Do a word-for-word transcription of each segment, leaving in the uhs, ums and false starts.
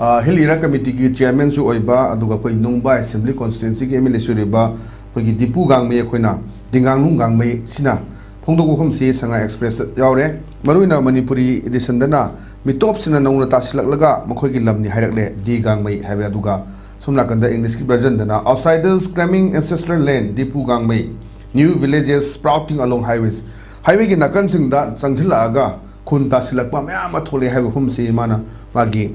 Hill area ꯀꯃꯤꯇꯤꯒꯤ ꯆꯤꯌꯔꯃꯦꯟꯁꯨ ꯑꯣꯏꯕ, ꯑꯗꯨꯒ ꯑꯩꯈꯣꯏ ꯅꯨꯡꯕꯥ ꯑꯦꯁꯦꯝꯕ꯭ꯂꯤ ꯀꯣꯟꯁꯇꯤꯇ꯭ꯋꯦꯟꯁꯤꯒꯤ ꯑꯦꯝ ꯑꯦꯜ ꯑꯦꯁꯨ ꯑꯣꯏꯔꯤꯕ ꯑꯩꯈꯣꯏꯒꯤ ꯗꯤꯄꯨ ꯒꯥꯡꯃꯩ, ꯑꯩꯈꯣꯏꯅ ꯗꯤꯡꯒꯥꯡꯂꯨꯡ ꯒꯥꯡꯃꯩꯁꯤꯅ ꯐꯣꯡꯗꯣꯛꯄ ꯋꯥꯐꯝꯁꯤ ꯁꯉꯥꯏ ꯑꯦꯛꯁꯄ꯭ꯔꯦꯁꯇ ꯌꯥꯎꯔꯦ꯫ ꯃꯔꯨꯑꯣꯏꯅ ꯃꯅꯤꯄꯨꯔꯤ ꯏꯗꯤꯁꯟꯗꯅ "ꯃꯤꯇꯣꯞꯁꯤꯡꯅ ꯅꯧꯅ ꯇꯥꯁꯤꯜꯂꯛꯂꯒ ꯃꯈꯣꯏꯒꯤ ꯂꯝꯅꯤ ꯍꯥꯏꯔꯛꯂꯦ" ꯗꯤ ꯒꯥꯡꯃꯩ ꯍꯥꯏꯕ, ꯑꯗꯨꯒ ꯁꯣꯝ ꯅꯥꯀꯟꯗ ꯏꯪꯂꯤꯁꯀꯤ ꯚꯔꯖꯟꯗꯅ "Outsiders claiming ancestral land, Dipu ꯒꯥꯡꯃꯩ, new villages sprouting along highways", ꯍꯥꯏꯋꯦꯒꯤ ꯅꯥꯀꯟꯁꯤꯡꯗ ꯆꯪꯁꯤꯜꯂꯛꯑꯒ ꯈꯨꯟ ꯇꯥꯁꯤꯜꯂꯛꯄ ꯃꯌꯥꯝ ꯑꯃ ꯊꯣꯛꯂꯛꯑꯦ ꯍꯥꯏꯕ ꯋꯥꯐꯝꯁꯤ ꯃꯥꯅ ꯃꯥꯒꯤ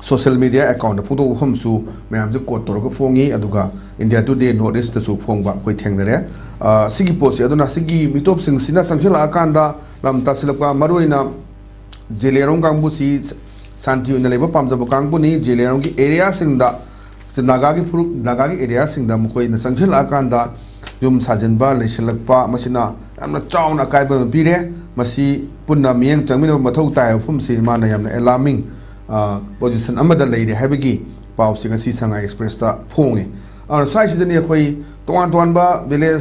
ꯁꯣꯁꯤꯌꯦꯜ ꯃꯤꯗꯤꯌꯥ ꯑꯦꯀꯥꯎꯟꯗ ꯐꯣꯡꯗꯣꯛꯄ ꯋꯥꯐꯝꯁꯨ ꯃꯌꯥꯝꯁꯦ ꯀꯣꯠ ꯇꯧꯔꯒ ꯐꯣꯡꯉꯤ, ꯑꯗꯨꯒ ꯏꯟꯗꯤꯌꯥ ꯇꯨꯗꯦ ꯅꯣꯔꯠ ꯏꯁꯇꯁꯨ ꯐꯣꯡꯕ ꯑꯩꯈꯣꯏ ꯊꯦꯡꯅꯔꯦ꯫ ꯑ, ꯁꯤꯒꯤ ꯄꯣꯠꯁꯦ, ꯑꯗꯨꯅ ꯁꯤꯒꯤ ꯃꯤꯇꯣꯞꯁꯤꯡꯁꯤꯅ ꯆꯪꯁꯤꯜꯂꯛꯑꯀꯥꯟꯗ ꯂꯝ ꯇꯥꯁꯤꯜꯂꯛꯄ, ꯃꯔꯨꯑꯣꯏꯅ ꯖꯦꯂꯤꯌꯥꯡꯔꯣꯡ ꯀꯥꯡꯕꯨꯁꯤ ꯁꯥꯟꯇꯤ ꯑꯣꯏꯅ ꯂꯩꯕ ꯄꯥꯝꯖꯕ ꯀꯥꯡꯕꯨꯅꯤ꯫ ꯖꯦꯂꯤꯌꯥꯡꯔꯣꯡꯒꯤ ꯑꯦꯔꯤꯌꯥꯁꯤꯡꯗ, ꯅꯥꯒꯥꯒꯤ ꯐꯨꯔꯨꯞ, ꯅꯥꯒꯥꯒꯤ ꯑꯦꯔꯤꯌꯥꯁꯤꯡꯗ ꯃꯈꯣꯏꯅ ꯆꯪꯁꯤꯜꯂꯛꯑꯀꯥꯟꯗ ꯌꯨꯝ ꯁꯥꯖꯤꯟꯕ, ꯂꯩꯁꯤꯜꯂꯛꯄ, ꯃꯁꯤꯅ ꯌꯥꯝꯅ ꯆꯥꯎꯅ ꯑꯀꯥꯏꯕ ꯑꯃ ꯄꯤꯔꯦ꯫ ꯃꯁꯤ ꯄꯨꯟꯅ ꯃꯤꯠꯌꯦꯡ ꯆꯪꯃꯤꯟꯅꯕ ꯃꯊꯧ ꯇꯥꯏ ꯍꯥꯏꯕ ꯋꯥꯐꯝꯁꯤ ꯃꯥꯅ ꯌꯥꯝꯅ ꯑꯦꯂꯥꯔꯃꯤꯡ, ꯑ, ꯄꯣꯖꯤꯁꯟ ꯑꯃꯗ ꯂꯩꯔꯦ ꯍꯥꯏꯕꯒꯤ ꯄꯥꯎꯁꯤ ꯉꯁꯤ ꯁꯉꯥꯏ ꯑꯦꯛꯁꯄ꯭ꯔꯦꯁꯇ ꯐꯣꯡꯉꯤ꯫ ꯑꯗꯨꯅ ꯁ꯭ꯋꯥꯏꯁꯤꯗꯅꯤ ꯑꯩꯈꯣꯏ ꯇꯣꯉꯥꯟ ꯇꯣꯉꯥꯟꯕ ꯚꯤꯂꯦꯖ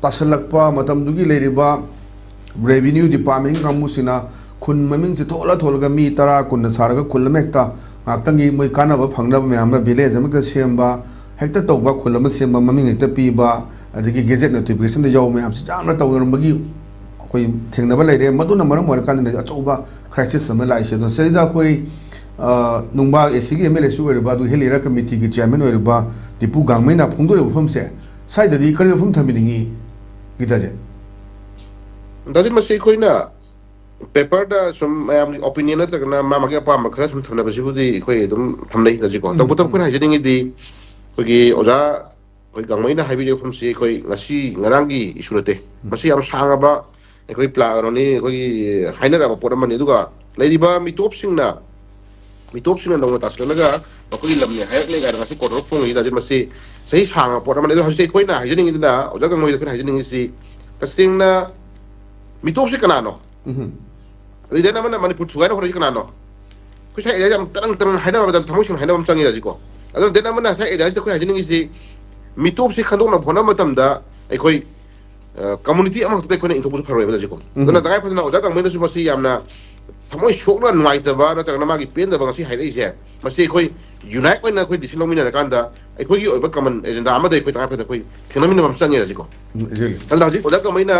ꯇꯥꯁꯤꯜꯂꯛꯄ ꯃꯇꯝꯗꯨꯒꯤ ꯂꯩꯔꯤꯕ ꯔꯦꯚꯤꯅ꯭ꯌꯨ ꯗꯤꯄꯥꯔꯠꯃꯦꯟ ꯀꯥꯡꯕꯨꯁꯤꯅ ꯈꯨꯟ ꯃꯃꯤꯡꯁꯦ ꯊꯣꯛꯂ ꯊꯣꯛꯂꯒ ꯃꯤ ꯇꯔꯥ ꯀꯨꯟꯅ ꯁꯥꯔꯒ ꯈꯨꯜ ꯑꯃ ꯍꯦꯛꯇ ꯉꯥꯛꯇꯪꯒꯤ ꯃꯣꯏ ꯀꯥꯟꯅꯕ ꯐꯪꯅꯕ ꯃꯌꯥꯝ ꯑꯃ ꯚꯤꯂꯦꯖ ꯑꯃ ꯍꯦꯛꯇ ꯁꯦꯝꯕ, ꯍꯦꯛꯇ ꯇꯧꯕ, ꯈꯨꯜ ꯑꯃ ꯁꯦꯝꯕ, ꯃꯃꯤꯡ ꯍꯦꯛꯇ ꯄꯤꯕ, ꯑꯗꯒꯤ ꯒꯦꯖꯦꯠ ꯅꯣꯇꯤꯐꯤꯀꯦꯁꯟꯗ ꯌꯥꯎꯕ ꯃꯌꯥꯝꯁꯤ ꯌꯥꯝꯅ ꯇꯧꯅꯔꯝꯕꯒꯤ ꯑꯩꯈꯣꯏ ꯊꯦꯡꯅꯕ ꯂꯩꯔꯦ꯫ ꯃꯗꯨꯅ ꯃꯔꯝ ꯑꯣꯏꯔꯀꯥꯟꯗ ꯑꯆꯧꯕ ꯀ꯭ꯔꯥꯏꯁꯤꯁ ꯑꯃ ꯂꯥꯛꯏꯁꯦ꯫ ꯑꯗꯣ ꯁꯤꯗꯩꯗ ꯑꯩꯈꯣꯏ, ꯑ, ꯅꯨꯡꯕꯥ ꯑꯦ ꯁꯤꯒꯤ ꯑꯦꯝ ꯑꯦꯜ ꯑꯦꯁꯨ ꯑꯣꯏꯔꯤꯕ, ꯑꯗꯨꯒ ꯍꯤꯜ ꯑꯦꯔꯤꯌꯥ ꯀꯃꯤꯇꯤꯒꯤ ꯆꯤꯌꯔꯃꯦꯟ ꯑꯣꯏꯔꯤꯕ ꯗꯤꯄꯨ ꯒꯥꯡꯃꯩꯅ ꯐꯣꯡꯗꯣꯔꯛꯏꯕ ꯋꯥꯐꯝꯁꯦ, ꯁ꯭ꯋꯥꯏꯗꯗꯤ ꯀꯔꯤ ꯋꯥꯐꯝ ꯊꯝꯕꯤꯅꯤꯡꯉꯤ, ꯒꯤꯇꯥꯖꯦ? ꯗꯥꯖꯤꯠ, ꯃꯁꯤ ꯑꯩꯈꯣꯏꯅ ꯄꯦꯄꯔꯗ ꯁꯨꯝ ꯃꯌꯥꯝꯒꯤ ꯑꯣꯄꯤꯅꯤꯌꯟ ꯅꯠꯇ꯭ꯔꯒꯅ ꯃꯥ ꯃꯥꯒꯤ ꯑꯄꯥꯝꯕ ꯈꯔ ꯁꯨꯝ ꯊꯝꯅꯕꯁꯤꯕꯨꯗꯤ ꯑꯩꯈꯣꯏ ꯑꯗꯨꯝ ꯊꯝꯅꯩ, ꯗꯥꯖꯤꯠꯀꯣ꯫ ꯎꯝ, ꯇꯧꯕꯇꯕꯨ ꯎꯝ꯫ ꯑꯩꯈꯣꯏꯅ ꯍꯥꯏꯖꯅꯤꯡꯉꯤꯗꯤ, ꯑꯩꯈꯣꯏꯒꯤ ꯑꯣꯖꯥ, ꯑꯩꯈꯣꯏ ꯒꯥꯡꯃꯩꯅ ꯍꯥꯏꯕꯤꯔꯤꯕ ꯋꯥꯐꯝꯁꯤ ꯑꯩꯈꯣꯏ ꯉꯁꯤ ꯉꯔꯥꯡꯒꯤ ꯏꯁꯨ ꯅꯠꯇꯦ꯫ ꯎꯝ꯫ ꯃꯁꯤ ꯌꯥꯝ ꯁꯥꯡꯉꯕ ꯑꯩꯈꯣꯏ ꯄ꯭ꯂꯥꯟ ꯑꯃꯅꯤ, ꯑꯩꯈꯣꯏꯒꯤ ꯍꯥꯏꯅꯔꯛꯑꯕ ꯄꯣꯠ ꯑꯃꯅꯤ꯫ ꯑꯗꯨꯒ ꯂꯩꯔꯤꯕ ꯃꯤꯇꯣꯞꯁꯤꯡꯅ, ꯃꯤꯇꯣꯞꯁꯤꯡꯅ ꯅꯧꯅ ꯇꯥꯁꯤꯜꯂꯛꯂꯒ ꯃꯈꯣꯏꯒꯤ ꯂꯝꯅꯦ ꯍꯥꯏꯔꯛꯂꯦ ꯀꯥꯏꯅ ꯉꯁꯤ ꯀꯣꯔꯠꯇ ꯐꯣꯡꯉꯤꯁꯤꯗ, ꯃꯁꯤ ꯆꯍꯤ ꯁꯥꯡꯉꯕ ꯄꯣꯠ ꯑꯃꯅꯤ꯫ ꯑꯗꯣ ꯍꯧꯖꯤꯛ ꯑꯩꯈꯣꯏꯅ ꯍꯥꯏꯖꯅꯤꯡꯉꯤꯗꯅ, ꯑꯣꯖꯥ ꯒꯥꯡꯃꯩꯗ ꯑꯩꯈꯣꯏꯅ ꯍꯥꯏꯖꯅꯤꯡꯉꯤꯁꯤ, ꯇꯁꯦꯡꯅ ꯃꯤꯇꯣꯞꯁꯤ ꯀꯅꯥꯅꯣ? ꯎꯝ꯫ ꯑꯗꯩ ꯗꯦꯟ ꯑꯃꯅ ꯃꯅꯤꯄꯨꯔ ꯊꯨꯒꯥꯏꯅ ꯍꯣꯠꯅꯔꯤꯁꯤ ꯀꯅꯥꯅꯣ? ꯑꯩꯈꯣꯏ ꯁ꯭ꯋꯥꯏ ꯑꯦꯔꯤꯌꯥꯁꯤ ꯌꯥꯝ ꯇꯔꯪ ꯇꯔꯪ ꯍꯥꯏꯅꯕ ꯃꯇꯝꯗ ꯊꯃꯣꯏ ꯁꯦꯡꯅ ꯍꯥꯏꯅꯕ ꯑꯃ ꯆꯪꯉꯤ, ꯍꯧꯖꯤꯛꯀꯣ꯫ ꯑꯗꯨꯅ ꯗꯦꯟ ꯑꯃꯅ ꯁ꯭ꯋꯥꯏ ꯑꯦꯔꯤꯌꯥꯁꯤꯗ ꯑꯩꯈꯣꯏ ꯍꯥꯏꯖꯅꯤꯡꯉꯤꯁꯤ, ꯃꯤꯇꯣꯞꯁꯤ ꯈꯟꯗꯣꯛꯅꯕ ꯍꯣꯠꯅꯕ ꯃꯇꯝꯗ ꯑꯩꯈꯣꯏ, ꯑ, ꯀꯝꯃꯨꯅꯤꯇꯤ ꯑꯃꯈꯛꯇꯗ ꯑꯩꯈꯣꯏꯅ ꯏꯟꯊꯣꯛꯄꯁꯨ ꯐꯔꯣꯏꯕ, ꯍꯧꯖꯤꯛꯀꯣ꯫ ꯎꯝ꯫ ꯑꯗꯨꯅ ꯇꯉꯥꯏ ꯐꯗꯅ ꯑꯣꯖꯥ ꯒꯥꯡꯃꯩꯅꯁꯨ ꯃꯁꯤ ꯌꯥꯝꯅ ꯊꯃꯣꯏ ꯁꯣꯛꯅ ꯅꯨꯡꯉꯥꯏꯇꯕ ꯅꯠꯇ꯭ꯔꯒꯅ ꯃꯥꯒꯤ ꯄꯦꯟꯗꯕ ꯉꯁꯤ ꯍꯥꯏꯔꯛꯏꯁꯦ, ꯃꯁꯤ ꯑꯩꯈꯣꯏ unite ꯑꯣꯏꯅ ꯑꯩꯈꯣꯏ decision ꯂꯧꯃꯤꯟꯅꯔꯀꯥꯟꯗ ꯑꯩꯈꯣꯏꯒꯤ ꯑꯣꯏꯕ common agenda ꯑꯃꯗ ꯑꯩꯈꯣꯏ ꯇꯉꯥꯏ ꯐꯗꯅ ꯑꯩꯈꯣꯏ ꯊꯦꯡꯅꯃꯤꯟꯅꯕ ꯑꯃ ꯆꯪꯉꯦ ꯁꯤꯀꯣ꯫ ꯎꯝ, exactly. ꯑꯗꯨꯅ ꯍꯧꯖꯤꯛ ꯑꯣꯖꯥ ꯀꯃꯩꯅ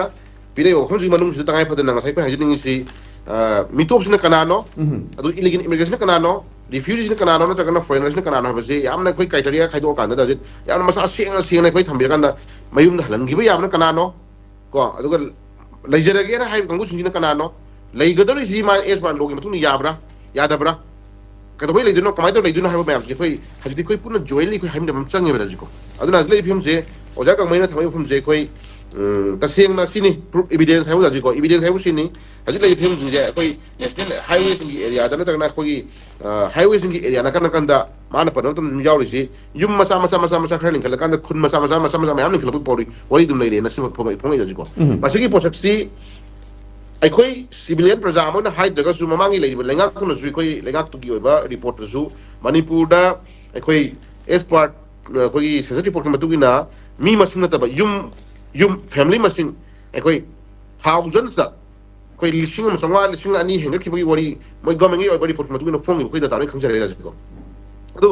ꯄꯤꯔꯛꯏꯕ ꯋꯥꯐꯝꯁꯤꯒꯤ ꯃꯅꯨꯡꯁꯤꯗ ꯇꯉꯥꯏ ꯐꯗꯅ ꯉꯁꯥꯏ ꯑꯩꯈꯣꯏꯅ ꯍꯥꯏꯖꯅꯤꯡꯉꯤꯁꯤ, ꯑ, ꯃꯤꯇꯣꯞꯁꯤꯅ ꯀꯅꯥꯅꯣ, ꯎꯝ. ꯑꯗꯨ illegal immigrantꯁꯤꯅ ꯀꯅꯥꯅꯣ, refugeeꯁꯤꯅ ꯀꯅꯥꯅꯣ ꯅꯠꯇ꯭ꯔꯒꯅ foreignerꯁꯤꯅ ꯀꯅꯥꯅꯣ ꯍꯥꯏꯕꯁꯤ ꯌꯥꯝꯅ ꯑꯩꯈꯣꯏ criteria ꯈꯥꯏꯗꯣꯛꯑꯀꯥꯟꯗ ꯍꯧꯖꯤꯛ ꯌꯥꯝꯅ ꯃꯁꯥ ꯁꯦꯡꯅ ꯁꯦꯡꯅ ꯑꯩꯈꯣꯏ ꯊꯝꯕꯤꯔꯀꯥꯟꯗ ꯃꯌꯨꯝꯗ ꯍꯜꯍꯟꯈꯤꯕ ꯌꯥꯕꯅ ꯀꯅꯥꯅꯣ, ꯀꯣ, ꯑꯗꯨꯒ ꯂꯩꯖꯔꯒꯦꯅ ꯍꯥꯏꯔꯤꯕ ꯀꯥꯡꯕꯨꯁꯤꯡꯁꯤꯅ ꯀꯅꯥꯅꯣ, ꯂꯩꯒꯗꯧꯔꯤꯁꯤ ꯃꯥ as per lawꯒꯤ ꯃꯇꯨꯡ ꯏꯟꯅ ꯌꯥꯕ꯭ꯔꯥ, ꯌꯥꯗꯕ꯭ꯔꯥ, ꯀꯩꯗꯧꯕꯩ ꯂꯩꯗꯣꯏꯅꯣ, ꯀꯃꯥꯏꯅ ꯇꯧꯔ ꯂꯩꯗꯣꯏꯅꯣ ꯍꯥꯏꯕ ꯃꯌꯥꯝꯁꯦ ꯑꯩꯈꯣꯏ ꯍꯧꯖꯤꯛꯇꯤ ꯑꯩꯈꯣꯏ ꯄꯨꯟꯅ jointly ꯑꯩꯈꯣꯏ ꯍꯥꯏꯃꯤꯟꯅꯕ ꯑꯃ ꯆꯪꯉꯦꯕ ꯍꯧꯖꯤꯛꯀꯣ꯫ ꯑꯗꯨꯅ ꯍꯧꯖꯤꯛ ꯂꯩꯔꯤꯕ ꯐꯤꯕꯝꯁꯦ ꯑꯣꯖꯥ ꯀꯃꯩꯅ ꯊꯝꯃꯛꯏꯕ ꯐꯤꯕꯝꯁꯦ ꯑꯩꯈꯣꯏ, ꯎꯝ, ꯇꯁꯦꯡꯅ ꯁꯤꯅꯤ proof, evidence ꯍꯥꯏꯕ ꯍꯧꯖꯤꯛꯀꯣ, evidence ꯍꯥꯏꯕ ꯁꯤꯅꯤ꯫ ꯍꯧꯖꯤꯛ ꯂꯩꯔꯤꯕ ꯐꯤꯕꯝꯁꯤꯡꯁꯦ ꯑꯩꯈꯣꯏ national highwayꯁꯤꯡꯒꯤ areaꯗ ꯅꯠꯇ꯭ꯔꯒꯅ ꯑꯩꯈꯣꯏꯒꯤ, ꯑ, highwayꯁꯤꯡꯒꯤ area ꯅꯥꯀꯟ ꯅꯥꯀꯟꯗ ꯃꯥꯅ ꯄꯟꯕ ꯃꯇꯝꯗ ꯑꯗꯨꯝ ꯌꯥꯎꯔꯤꯁꯤ ꯌꯨꯝ ꯃꯆꯥ ꯃꯆꯥ ꯃꯆꯥ ꯃꯆꯥ ꯈꯔ ꯂꯤꯡꯈꯠꯂꯀꯥꯟꯗ ꯈꯨꯟ ꯃꯆꯥ ꯃꯆꯥ ꯃꯆꯥ ꯃꯆꯥ ꯃꯌꯥꯝ ꯂꯤꯡꯈꯠꯂꯛꯄꯒꯤ ꯄꯥꯎꯔꯤ ꯋꯥꯔꯤ ꯑꯗꯨꯝ ꯂꯩꯔꯦꯅ ꯁꯤ ꯐꯣꯡꯉꯛꯏ, ꯐꯣꯡꯉꯛꯏ ꯍꯧꯖꯤꯛꯀꯣ꯫ ꯎꯝ. ꯃꯁꯤꯒꯤ ꯄꯣꯠꯁꯛꯁꯤ ꯑꯩꯈꯣꯏ civilian ꯄ꯭ꯔꯖꯥ ꯑꯃ ꯑꯣꯏꯅ ꯍꯥꯏꯗ꯭ꯔꯒꯁꯨ ꯃꯃꯥꯡꯒꯤ ꯂꯩꯔꯤꯕ ꯂꯩꯉꯥꯛꯇꯨꯅꯁꯨ ꯑꯩꯈꯣꯏ ꯂꯩꯉꯥꯛꯇꯨꯒꯤ ꯑꯣꯏꯕ reportꯇꯁꯨ ꯃꯅꯤꯄꯨꯔꯗ ꯑꯩꯈꯣꯏ as per ꯑꯩꯈꯣꯏꯒꯤ census reportꯀꯤ ꯃꯇꯨꯡ ꯏꯟꯅ ꯃꯤ ꯃꯁꯤꯡ ꯅꯠꯇꯕ ꯌꯨꯝ, ꯌꯨꯝ family ꯃꯁꯤꯡ ꯑꯩꯈꯣꯏ thousandsꯇ ꯑꯩꯈꯣꯏ ꯂꯤꯁꯤꯡ ꯑꯃ ꯆꯥꯝꯃꯉꯥ, ꯂꯤꯁꯤꯡ ꯑꯅꯤ ꯍꯦꯟꯒꯠꯈꯤꯕꯒꯤ ꯋꯥꯔꯤ ꯃꯣꯏ governmentꯀꯤ ꯑꯣꯏꯕ reportꯀꯤ ꯃꯇꯨꯡ ꯏꯟꯅ ꯐꯣꯡꯉꯤꯕ ꯑꯩꯈꯣꯏ data ꯂꯣꯏ ꯈꯪꯖꯔꯦ ꯍꯧꯖꯤꯛꯀꯣ꯫ ꯑꯗꯨ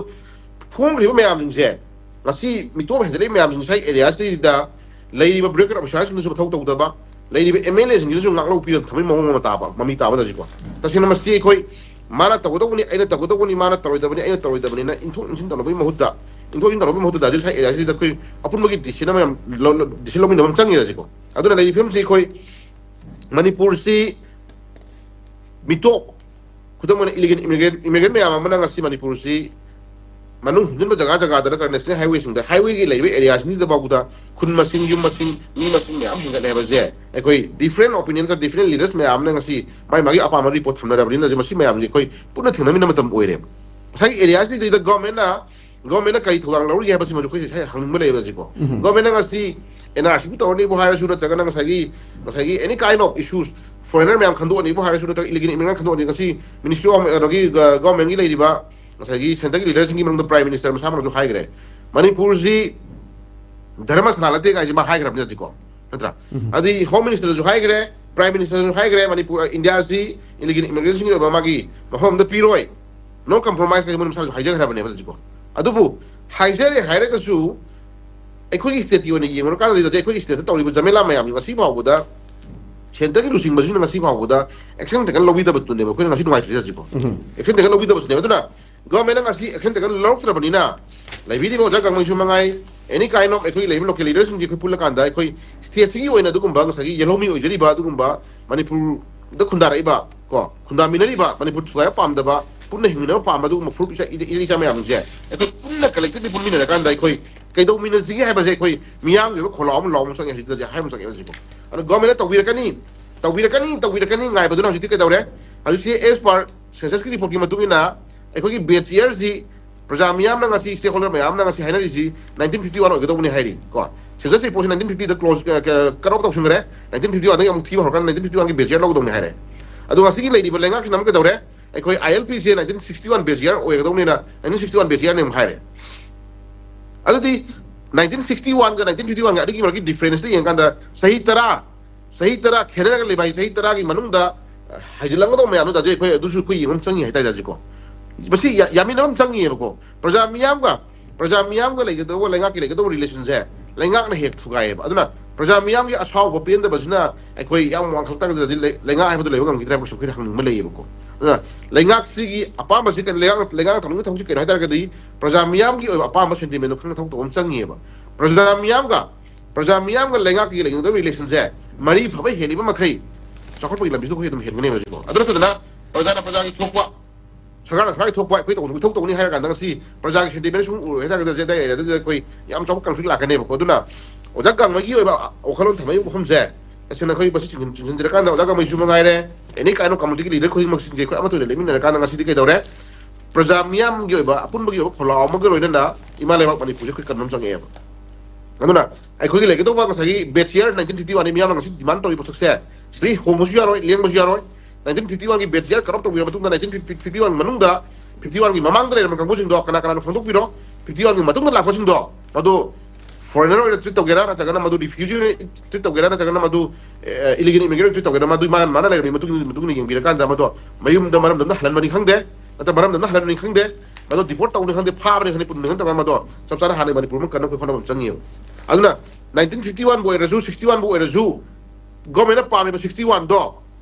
ꯐꯣꯡꯈ꯭ꯔꯤꯕ ꯃꯌꯥꯝꯁꯤꯡꯁꯦ, ꯉꯁꯤ ꯃꯤꯇꯣꯞ ꯍꯦꯟꯖꯜꯂꯛꯏ ꯃꯌꯥꯝꯁꯤꯡ ꯉꯁꯥꯏ areaꯁꯤꯗ ꯂꯩꯔꯤꯕ bureaucrat officerꯁꯤꯡꯗꯨꯁꯨ ꯃꯊꯧ ꯇꯧꯗꯕ, ꯂꯩꯔꯤꯕ MLAꯁꯤꯡꯁꯤꯅꯁꯨ ꯉꯥꯛꯂꯧ ꯄꯤꯔꯒ ꯊꯝꯕꯒꯤ ꯃꯑꯣꯡ ꯑꯃ ꯇꯥꯕ, ꯃꯃꯤ ꯇꯥꯕ ꯍꯧꯖꯤꯛꯀꯣ꯫ ꯇꯁꯦꯡꯅ ꯃꯁꯤ ꯑꯩꯈꯣꯏ ꯃꯥꯅ ꯇꯧꯒꯗꯧꯕꯅꯤ, ꯑꯩꯅ ꯇꯧꯒꯗꯧꯕꯅꯤ, ꯃꯥꯅ ꯇꯧꯔꯣꯏꯗꯕꯅꯤ, ꯑꯩꯅ ꯇꯧꯔꯣꯏꯗꯕꯅꯤꯅ ꯏꯟꯊꯣꯛ ꯏꯟꯁꯤꯟ ꯇꯧꯅꯕꯒꯤ ꯃꯍꯨꯠꯇ, ꯏꯟꯊꯣꯛ ꯏꯟꯁꯤꯟ ꯇꯧꯅꯕꯒꯤ ꯃꯍꯨꯠꯇ ꯍꯧꯖꯤꯛ ꯉꯁꯥꯏ areaꯁꯤꯗ ꯑꯩꯈꯣꯏ ꯑꯄꯨꯟꯕꯒꯤ decision ꯑꯃ ꯌꯥꯝ ꯂꯧ-, decision ꯂꯧꯃꯤꯟꯅꯕ ꯑꯃ ꯆꯪꯉꯦ ꯍꯧꯖꯤꯛꯀꯣ꯫ ꯑꯗꯨꯅ ꯂꯩꯔꯤꯕ ꯐꯤꯕꯝꯁꯤ ꯑꯩꯈꯣꯏ ꯃꯅꯤꯄꯨꯔꯁꯤ ꯃꯤꯇꯣꯞ, ꯈꯨꯗꯝ ꯑꯣꯏꯅ illegal immigrant, immigrant ꯃꯌꯥꯝ ꯑꯃꯅ ꯉꯁꯤ ꯃꯅꯤꯄꯨꯔꯁꯤ ꯃꯅꯨꯡ ꯍꯨꯟꯖꯤꯟꯕ ꯖꯒꯥ ꯖꯒꯥꯗ ꯅꯠꯇ꯭ꯔꯒ national highwayꯁꯤꯡꯗ, highwayꯒꯤ ꯂꯩꯔꯤꯕ areaꯁꯤꯡꯁꯤꯗ ꯐꯥꯎꯕꯗ ꯈꯨꯟ ꯃꯁꯤꯡ, ꯌꯨꯝ ꯃꯁꯤꯡ, ꯃꯤ ꯃꯁꯤꯡ ꯃꯌꯥꯝ ꯍꯦꯟꯒꯠꯂꯦ ꯍꯥꯏꯕꯁꯦ ꯑꯩꯈꯣꯏ different opinion ꯅꯠꯇ꯭ꯔꯒ different leaders ꯃꯌꯥꯝ ꯑꯃꯅ ꯉꯁꯤ ꯃꯥꯒꯤ ꯃꯥꯒꯤ ꯑꯄꯥꯝꯕ report ꯊꯝꯅꯔꯕꯅꯤꯅ ꯍꯧꯖꯤꯛ ꯃꯁꯤ ꯃꯌꯥꯝꯁꯦ ꯑꯩꯈꯣꯏ ꯄꯨꯟꯅ ꯊꯦꯡꯅꯃꯤꯟꯅꯕ ꯃꯇꯝ ꯑꯣꯏꯔꯦꯕ꯫ ꯉꯁꯥꯏꯒꯤ areaꯁꯤꯗꯩꯗ governmentꯅ, governmentꯅ ꯀꯔꯤ ꯊꯧꯗꯥꯡ ꯂꯧꯔꯤꯒꯦ ꯍꯥꯏꯕꯁꯤꯃꯁꯨ ꯑꯩꯈꯣꯏ ꯉꯁꯥꯏ ꯍꯪꯅꯤꯡꯕ ꯂꯩꯌꯦꯕ ꯍꯧꯖꯤꯛꯀꯣ꯫ ꯎꯝ. Governmentꯅ ꯉꯁꯤ NRCꯕꯨ ꯇꯧꯔꯅꯤꯕꯨ ꯍꯥꯏꯔꯁꯨ ꯅꯠꯇ꯭ꯔꯒꯅ ꯉꯁꯥꯏꯒꯤ, ꯉꯁꯥꯏꯒꯤ any kind of issues, foreigner ꯃꯌꯥꯝ ꯈꯟꯗꯣꯛꯑꯅꯤꯕꯨ ꯍꯥꯏꯔꯁꯨ ꯅꯠꯇ꯭ꯔꯒ illegal immigrant ꯈꯟꯗꯣꯛꯑꯅꯤ, ꯉꯁꯤ Ministry of, ꯀꯩꯅꯣꯒꯤ, ꯒ-, governmentꯀꯤ ꯂꯩꯔꯤꯕ ꯉꯁꯥꯏꯒꯤ centreꯒꯤ leaderꯁꯤꯡꯒꯤ ꯃꯅꯨꯡꯗ Prime Minister ꯃꯁꯥꯃꯛꯅꯁꯨ ꯍꯥꯏꯈ꯭ꯔꯦ, ꯃꯅꯤꯄꯨꯔꯁꯤ ꯙꯔꯃꯁꯥꯂꯥ ꯅꯠꯇꯦ ꯀꯥꯏꯁꯦ ꯃꯥ ꯍꯥꯏꯈ꯭ꯔꯕꯅꯤ ꯍꯧꯖꯤꯛꯀꯣ, ꯅꯠꯇ꯭ꯔꯥ? ꯎꯝ. ꯑꯗꯩ Home Ministerꯁꯨ ꯍꯥꯏꯈ꯭ꯔꯦ, Prime Minister ꯁꯨ ꯍꯥꯏꯈ꯭ꯔꯦ, ꯃꯅꯤꯄꯨꯔ, ꯏꯟꯗꯤꯌꯥꯁꯤ illegal immigrant ꯁꯤꯡꯒꯤ ꯑꯣꯏꯕ ꯃꯥꯒꯤ ꯃꯐꯝ ꯑꯃꯗ ꯄꯤꯔꯣꯏ, no compromise ꯍꯥꯏꯅ ꯃꯣꯏ ꯃꯁꯥꯁꯨ ꯍꯥꯏꯖꯈ꯭ꯔꯕꯅꯦꯕ ꯍꯧꯖꯤꯛꯀꯣ꯫ ꯑꯗꯨꯕꯨ ꯍꯥꯏꯖꯔꯦ ꯍꯥꯏꯔꯒꯁꯨ ꯑꯩꯈꯣꯏꯒꯤ state ꯀꯤ ꯑꯣꯏꯅ ꯌꯦꯡꯉꯨꯔꯀꯥꯟꯗꯗꯤ ꯑꯩꯈꯣꯏꯒꯤ state ꯇ ꯇꯧꯔꯤꯕ ꯖꯃꯦꯂꯥ ꯃꯌꯥꯝꯁꯤ ꯉꯁꯤ ꯐꯥꯎꯕꯗ centre ꯒꯤ ꯂꯨꯆꯤꯡꯕꯁꯤꯡꯅ ꯉꯁꯤ ꯐꯥꯎꯕꯗ action ꯇꯦꯀꯟ ꯂꯧꯕꯤꯗꯕꯗꯨꯅꯦꯕ ꯑꯩꯈꯣꯏꯅ ꯉꯁꯤ ꯅꯨꯡꯉꯥꯏꯇ꯭ꯔꯤꯁꯦ ꯍꯧꯖꯤꯛꯐꯥꯎ꯫ Action taken ꯂꯧꯕꯤꯗꯕꯁꯤꯅꯦꯕ꯫ ꯑꯗꯨꯅ government ꯅ ꯉꯁꯤ action ꯇꯦꯀꯟ ꯂꯧꯔꯛꯇ꯭ꯔꯕꯅꯤꯅ ꯂꯩꯕꯤꯔꯤꯕ ꯑꯣꯖꯥ ꯒꯥꯡꯃꯩꯁꯨ ꯃꯉꯥꯏ, any kind of ꯑꯩꯈꯣꯏ ꯂꯩꯔꯤꯕ local leader ꯁꯤꯡꯁꯦ ꯑꯩꯈꯣꯏ ꯄꯨꯜꯂꯀꯥꯟꯗ ꯑꯩꯈꯣꯏ state ꯁꯤꯒꯤ ꯑꯣꯏꯅ ꯑꯗꯨꯒꯨꯝꯕ ꯉꯁꯥꯏꯒꯤ ꯌꯦꯜꯍꯧꯃꯤ ꯑꯣꯏꯖꯔꯤꯕ ꯑꯗꯨꯒꯨꯝꯕ ꯃꯅꯤꯄꯨꯔꯗ ꯈꯨꯟꯗꯥꯔꯛꯏꯕ ꯀꯣ, ꯈꯨꯟꯗꯥꯃꯤꯟꯅꯔꯤꯕ ꯃꯅꯤꯄꯨꯔ ꯊꯨꯒꯥꯏꯕ ꯄꯥꯝꯗꯕ, ꯄꯨꯟꯅ ꯍꯤꯡꯃꯤꯟꯅꯕ ꯄꯥꯝꯕ ꯑꯗꯨꯒꯨꯝꯕ ꯐꯨꯔꯨꯞ ꯏꯆꯥ, ꯏꯆꯥ ꯃꯌꯥꯝꯁꯦ ꯑꯩꯈꯣꯏ ꯄꯨꯟꯅ collectively ꯄꯨꯟꯃꯤꯟꯅꯔꯀꯥꯟꯗ ꯑꯩꯈꯣꯏ ꯀꯩꯗꯧꯃꯤꯟꯅꯁꯤꯒꯦ ꯍꯥꯏꯕꯁꯦ ꯑꯩꯈꯣꯏ ꯃꯤꯌꯥꯡꯒꯤ ꯑꯣꯏꯕ ꯈꯣꯜꯂꯥꯎ ꯑꯃ ꯂꯥꯎꯕ ꯑꯃ ꯆꯪꯉꯦ ꯍꯧꯖꯤꯛꯇꯗꯤ, ꯍꯥꯏꯕ ꯑꯃ ꯆꯪꯉꯦ ꯍꯧꯖꯤꯛꯐꯥꯎ꯫ ꯑꯗꯣ government ꯅ ꯇꯧꯕꯤꯔꯛꯀꯅꯤ, ꯇꯧꯕꯤꯔꯛꯀꯅꯤ, ꯇꯧꯕꯤꯔꯛꯀꯅꯤ ꯉꯥꯏꯕꯗꯨꯅ ꯍꯧꯖꯤꯛꯇꯤ ꯀꯩꯗꯧꯔꯦ? ꯍꯧꯖꯤꯛꯁꯤ as per census ꯀꯤ report ꯀꯤ ꯃꯇꯨꯡ ꯏꯟꯅ ꯑꯩꯈꯣꯏꯒꯤ bed year ꯁꯤ ꯄ꯭ꯔꯖꯥ ꯃꯤꯌꯥꯝꯅ ꯉꯁꯤ, stakeholder ꯃꯌꯥꯝꯅ ꯉꯁꯤ ꯍꯥꯏꯅꯔꯤꯁꯤ nineteen fifty one ꯑꯣꯏꯒꯗꯧꯕꯅꯤ ꯍꯥꯏꯔꯤ ꯀꯣ꯫ Census report ꯁꯤ nineteen fifty ꯗ close, ꯑ, ꯀ-, cut off ꯇꯧꯁꯤꯟꯈ꯭ꯔꯦ꯫ Nineteen fifty one ꯗꯒꯤ ꯑꯃꯨꯛ ꯊꯤꯕ ꯍꯧꯔꯀꯥꯟꯗ nineteen fifty one ꯒꯤ bed year ꯂꯧꯒꯗꯧꯅꯤ ꯍꯥꯏꯔꯦ꯫ ꯑꯗꯣ ꯉꯁꯤꯒꯤ ꯂꯩꯔꯤꯕ ꯂꯩꯉꯥꯛꯁꯤꯅ ꯑꯃꯨꯛ ꯀꯩꯗꯧꯔꯦ? ꯑꯩꯈꯣꯏ I L P say nineteen sixty one base year ꯑꯣꯏꯒꯗꯧꯅꯤꯅ nineteen sixty one base year ꯅꯦ ꯑꯃꯨꯛ ꯍꯥꯏꯔꯦ꯫ ꯑꯗꯨꯗꯤ nineteen sixty one ꯒ nineteen fifty one ꯒ ꯑꯅꯤꯒꯤ ꯃꯔꯛꯀꯤ difference ꯇ ꯌꯦꯡꯀꯥꯟꯗ ꯆꯍꯤ ꯇꯔꯥ, ꯆꯍꯤ ꯇꯔꯥ ꯈꯦꯠꯅꯔꯒ ꯂꯩꯕ ꯍꯥꯏ, ꯆꯍꯤ ꯇꯔꯥꯒꯤ ꯃꯅꯨꯡꯗ ꯍꯥꯏꯖꯤꯜꯂꯝꯒꯗꯧꯕ ꯃꯌꯥꯝꯗꯨꯗ ꯑꯩꯈꯣꯏ ꯑꯗꯨꯁꯨ ꯑꯩꯈꯣꯏ ꯌꯦꯡꯕ ꯑꯃ ꯆꯪꯉꯤ ꯍꯥꯏꯇꯥꯔꯦ ꯍꯧꯖꯤꯛꯀꯣ꯫ ꯃꯁꯤ ꯌꯥ-, ꯌꯥꯃꯤꯟꯅꯕ ꯑꯃ ꯆꯪꯉꯤꯑꯕꯀꯣ꯫ ꯄ꯭ꯔꯖꯥ ꯃꯤꯌꯥꯝꯒ, ꯄ꯭ꯔꯖꯥ ꯃꯤꯌꯥꯝꯒ ꯂꯩꯒꯗꯧꯕ, ꯂꯩꯉꯥꯛꯀꯤ ꯂꯩꯒꯗꯧꯕ relation ꯁꯦ ꯂꯩꯉꯥꯛꯅ ꯍꯦꯛ ꯊꯨꯒꯥꯏꯌꯦꯕ꯫ ꯑꯗꯨꯅ ꯄ꯭ꯔꯖꯥ ꯃꯤꯌꯥꯝꯒꯤ ꯑꯁꯥꯎꯕ ꯄꯦꯟꯗꯕꯁꯤꯅ ꯑꯩꯈꯣꯏ ꯌꯥꯝ ꯋꯥꯡꯈꯠꯂꯛꯇꯥꯔꯒꯗꯤ ꯂꯩ-, ꯂꯩꯉꯥꯛ ꯍꯥꯏꯕꯗꯨ ꯂꯩꯕ ꯉꯝꯈꯤꯗ꯭ꯔꯥ ꯍꯥꯏꯕꯁꯨ ꯑꯩꯈꯣꯏꯅ ꯍꯪꯅꯤꯡꯕ ꯂꯩꯌꯦꯕꯀꯣ꯫ ꯑꯗꯨꯅ ꯂꯩꯉꯥꯛꯁꯤꯒꯤ ꯑꯄꯥꯝꯕꯁꯤ ꯀꯩꯅꯣ, ꯂꯩꯉꯥꯛ, ꯂꯩꯉꯥꯛꯅ ꯇꯧꯅꯤꯡꯕ ꯊꯕꯛꯁꯤ ꯀꯩꯅꯣ ꯍꯥꯏ ꯇꯥꯔꯒꯗꯤ ꯄ꯭ꯔꯖꯥ ꯃꯤꯌꯥꯝꯒꯤ ꯑꯣꯏꯕ ꯑꯄꯥꯝꯕ sentiment ꯗꯣ ꯈꯪꯅ ꯊꯕꯛ ꯇꯧꯕ ꯑꯃ ꯆꯪꯉꯤꯑꯕ꯫ ꯄ꯭ꯔꯖꯥ ꯃꯤꯌꯥꯝꯒ, ꯄ꯭ꯔꯖꯥ ꯃꯤꯌꯥꯝꯒ ꯂꯩꯉꯥꯛꯀꯤ ꯂꯩꯅꯒꯗꯕ relation ꯁꯦ ꯃꯔꯤ ꯐꯕ ꯍꯦꯜꯂꯤꯕ ꯃꯈꯩ ꯆꯥꯎꯈꯠꯄꯒꯤ ꯂꯝꯕꯤꯁꯤꯗ ꯑꯩꯈꯣꯏ ꯑꯗꯨꯝ ꯍꯦꯟꯒꯅꯦꯕ ꯍꯧꯖꯤꯛꯀꯣ꯫ ꯑꯗꯨ ꯅꯠꯇꯗꯅ ꯄ꯭ꯔꯖꯥꯅ ꯄ꯭ꯔꯖꯥꯒꯤ ꯊꯣꯛꯄ, ꯁꯔꯀꯥꯔꯅ ꯁꯔꯀꯥꯔꯒꯤ ꯊꯣꯛꯄ, ꯑꯩꯈꯣꯏ ꯇꯧ-, ꯏꯊꯧ ꯇꯧꯅꯤ ꯍꯥꯏꯔ ꯀꯥꯟꯗ ꯉꯁꯤ ꯄ꯭ꯔꯖꯥꯒꯤ sentiment ꯁꯨꯝ ꯎꯔꯣꯏ ꯍꯥꯏ ꯇꯥꯔꯒꯗꯤ ꯑꯗꯨꯗꯤ ꯑꯩꯈꯣꯏ ꯌꯥꯝ ꯆꯥꯎꯕ conflict ꯂꯥꯛꯀꯅꯦꯕꯀꯣ꯫ ꯑꯗꯨꯅ ꯑꯣꯖꯥ ꯒꯥꯡꯃꯩꯒꯤ ꯑꯣꯏꯕ ꯋꯥꯈꯜꯂꯣꯟ ꯊꯝꯕꯒꯤ ꯋꯥꯐꯝꯁꯦ ꯇꯁꯦꯡꯅ ꯑꯩꯈꯣꯏ ꯃꯁꯤ ꯆꯤꯡꯁꯤꯟ-, ꯆꯤꯡꯁꯤꯟꯖꯔꯀꯥꯟꯗ ꯑꯣꯖꯥ ꯒꯥꯡꯃꯩꯁꯨ ꯃꯉꯥꯏꯔꯦ, any kind of community ꯒꯤ leader ꯈꯨꯗꯤꯡꯃꯛꯁꯤꯡꯁꯦ ꯑꯩꯈꯣꯏ ꯑꯃꯠꯇ ꯑꯣꯏꯅ ꯂꯦꯞꯃꯤꯟꯅꯔꯀꯥꯟꯗ ꯉꯁꯤꯗꯤ ꯀꯩꯗꯧꯔꯦ? ꯄ꯭ꯔꯖꯥ ꯃꯤꯌꯥꯝꯒꯤ ꯑꯣꯏꯕ ꯑꯄꯨꯟꯕꯒꯤ ꯑꯣꯏꯕ ꯈꯣꯜꯂꯥꯎ ꯑꯃꯒ ꯂꯣꯏꯅꯅ ꯏꯃꯥ ꯂꯩꯕꯥꯛ ꯃꯅꯤꯄꯨꯔꯁꯦ ꯑꯩꯈꯣꯏ ꯀꯟꯕ ꯑꯃ ꯆꯪꯉꯛꯑꯦꯕ꯫ ꯑꯗꯨꯅ ꯑꯩꯈꯣꯏꯒꯤ ꯂꯩꯒꯗꯧꯕ ꯉꯁꯥꯏꯒꯤ bed year nineteen fifty one ꯅꯤ ꯃꯤꯌꯥꯝꯅ ꯉꯁꯤ demand ꯇꯧꯔꯤꯕ ꯄꯣꯠꯁꯛꯁꯦ ꯁꯤꯗꯩ ꯍꯣꯡꯕꯁꯨ ꯌꯥꯔꯣꯏ, ꯂꯦꯡꯕꯁꯨ ꯌꯥꯔꯣꯏ꯫ Nineteen fifty one ꯒꯤ bed year cut off ꯇꯧꯕꯤꯔ ꯃꯇꯨꯡꯗ nineteen fifty one ꯃꯅꯨꯡꯗ, fifty one ꯒꯤ ꯃꯃꯥꯡꯗ ꯂꯩꯔꯝꯕ ꯀꯥꯡꯕꯨꯁꯤꯡꯗꯣ ꯀꯅꯥ ꯀꯅꯥꯅꯣ ꯈꯪꯗꯣꯛꯄꯤꯔꯣ꯫ Fifty one ꯒꯤ ꯃꯇꯨꯡꯗ ꯂꯥꯛꯄꯁꯤꯡꯗꯣ ꯃꯗꯨ ꯐꯣꯔꯦꯅꯔ ꯑꯣꯏꯅ ꯇ꯭ꯔꯤꯠ ꯇꯧꯒꯦꯔꯥ, ꯅꯠꯇ꯭ꯔꯒꯅ ꯃꯗꯨ ꯔꯤꯐ꯭ꯌꯨꯖꯤ ꯑꯣꯏꯅ ꯇ꯭ꯔꯤꯠ ꯇꯧꯒꯦꯔꯥ, ꯅꯠꯇ꯭ꯔꯒꯅ ꯃꯗꯨ ꯏꯂꯤꯒꯦꯜ ꯏꯃꯤꯒ꯭ꯔꯦꯟ ꯇ꯭ꯔꯤꯠ ꯇꯧꯒꯦꯔꯥ, ꯃꯗꯨ ꯃꯥꯅ ꯃꯥꯅ ꯂꯩꯔꯝꯃꯤ ꯃꯇꯨꯡ ꯃꯇꯨꯡ ꯏꯟꯅ ꯌꯦꯡꯕꯤꯔꯀꯥꯟꯗ ꯃꯗꯣ ꯃꯌꯨꯝꯗ ꯃꯔꯝꯗꯝꯗ ꯍꯜꯍꯟꯕꯅꯤ ꯈꯪꯗꯦ, ꯅꯠꯇ꯭ꯔ ꯃꯔꯝꯗꯝꯗ ꯍꯜꯍꯟꯕꯅꯤ ꯈꯪꯗꯦ, ꯃꯗꯣ ꯗꯤꯄꯣꯔꯠ ꯇꯧꯕꯅꯤ ꯈꯪꯗꯦ, ꯐꯥꯕꯅꯤ ꯈꯪꯗꯦ, ꯄꯨꯟꯕꯅꯤ ꯈꯪꯗꯦ, ꯃꯗꯣ ꯆꯞ ꯆꯥꯅ ꯍꯥꯟꯅ ꯃꯅꯤꯄꯨꯔ ꯑꯃ ꯀꯟꯅꯕ ꯑꯩꯈꯣꯏ ꯍꯣꯠꯅꯕ ꯑꯃ ꯆꯪꯉꯤꯕ꯫ ꯑꯗꯨꯅ ꯅꯥꯏꯟꯇꯤꯟ ꯐꯤꯐꯇꯤ ꯋꯥꯟꯕꯨ ꯑꯣꯏꯔꯁꯨ, ꯁꯤꯛꯁꯇꯤ ꯋꯥꯟꯕꯨ ꯑꯣꯏꯔꯁꯨ, ꯒꯣꯔꯃꯦꯟꯅ ꯄꯥꯝꯃꯤꯕ ꯁꯤꯛꯁꯇꯤ ꯋꯥꯟꯗꯣ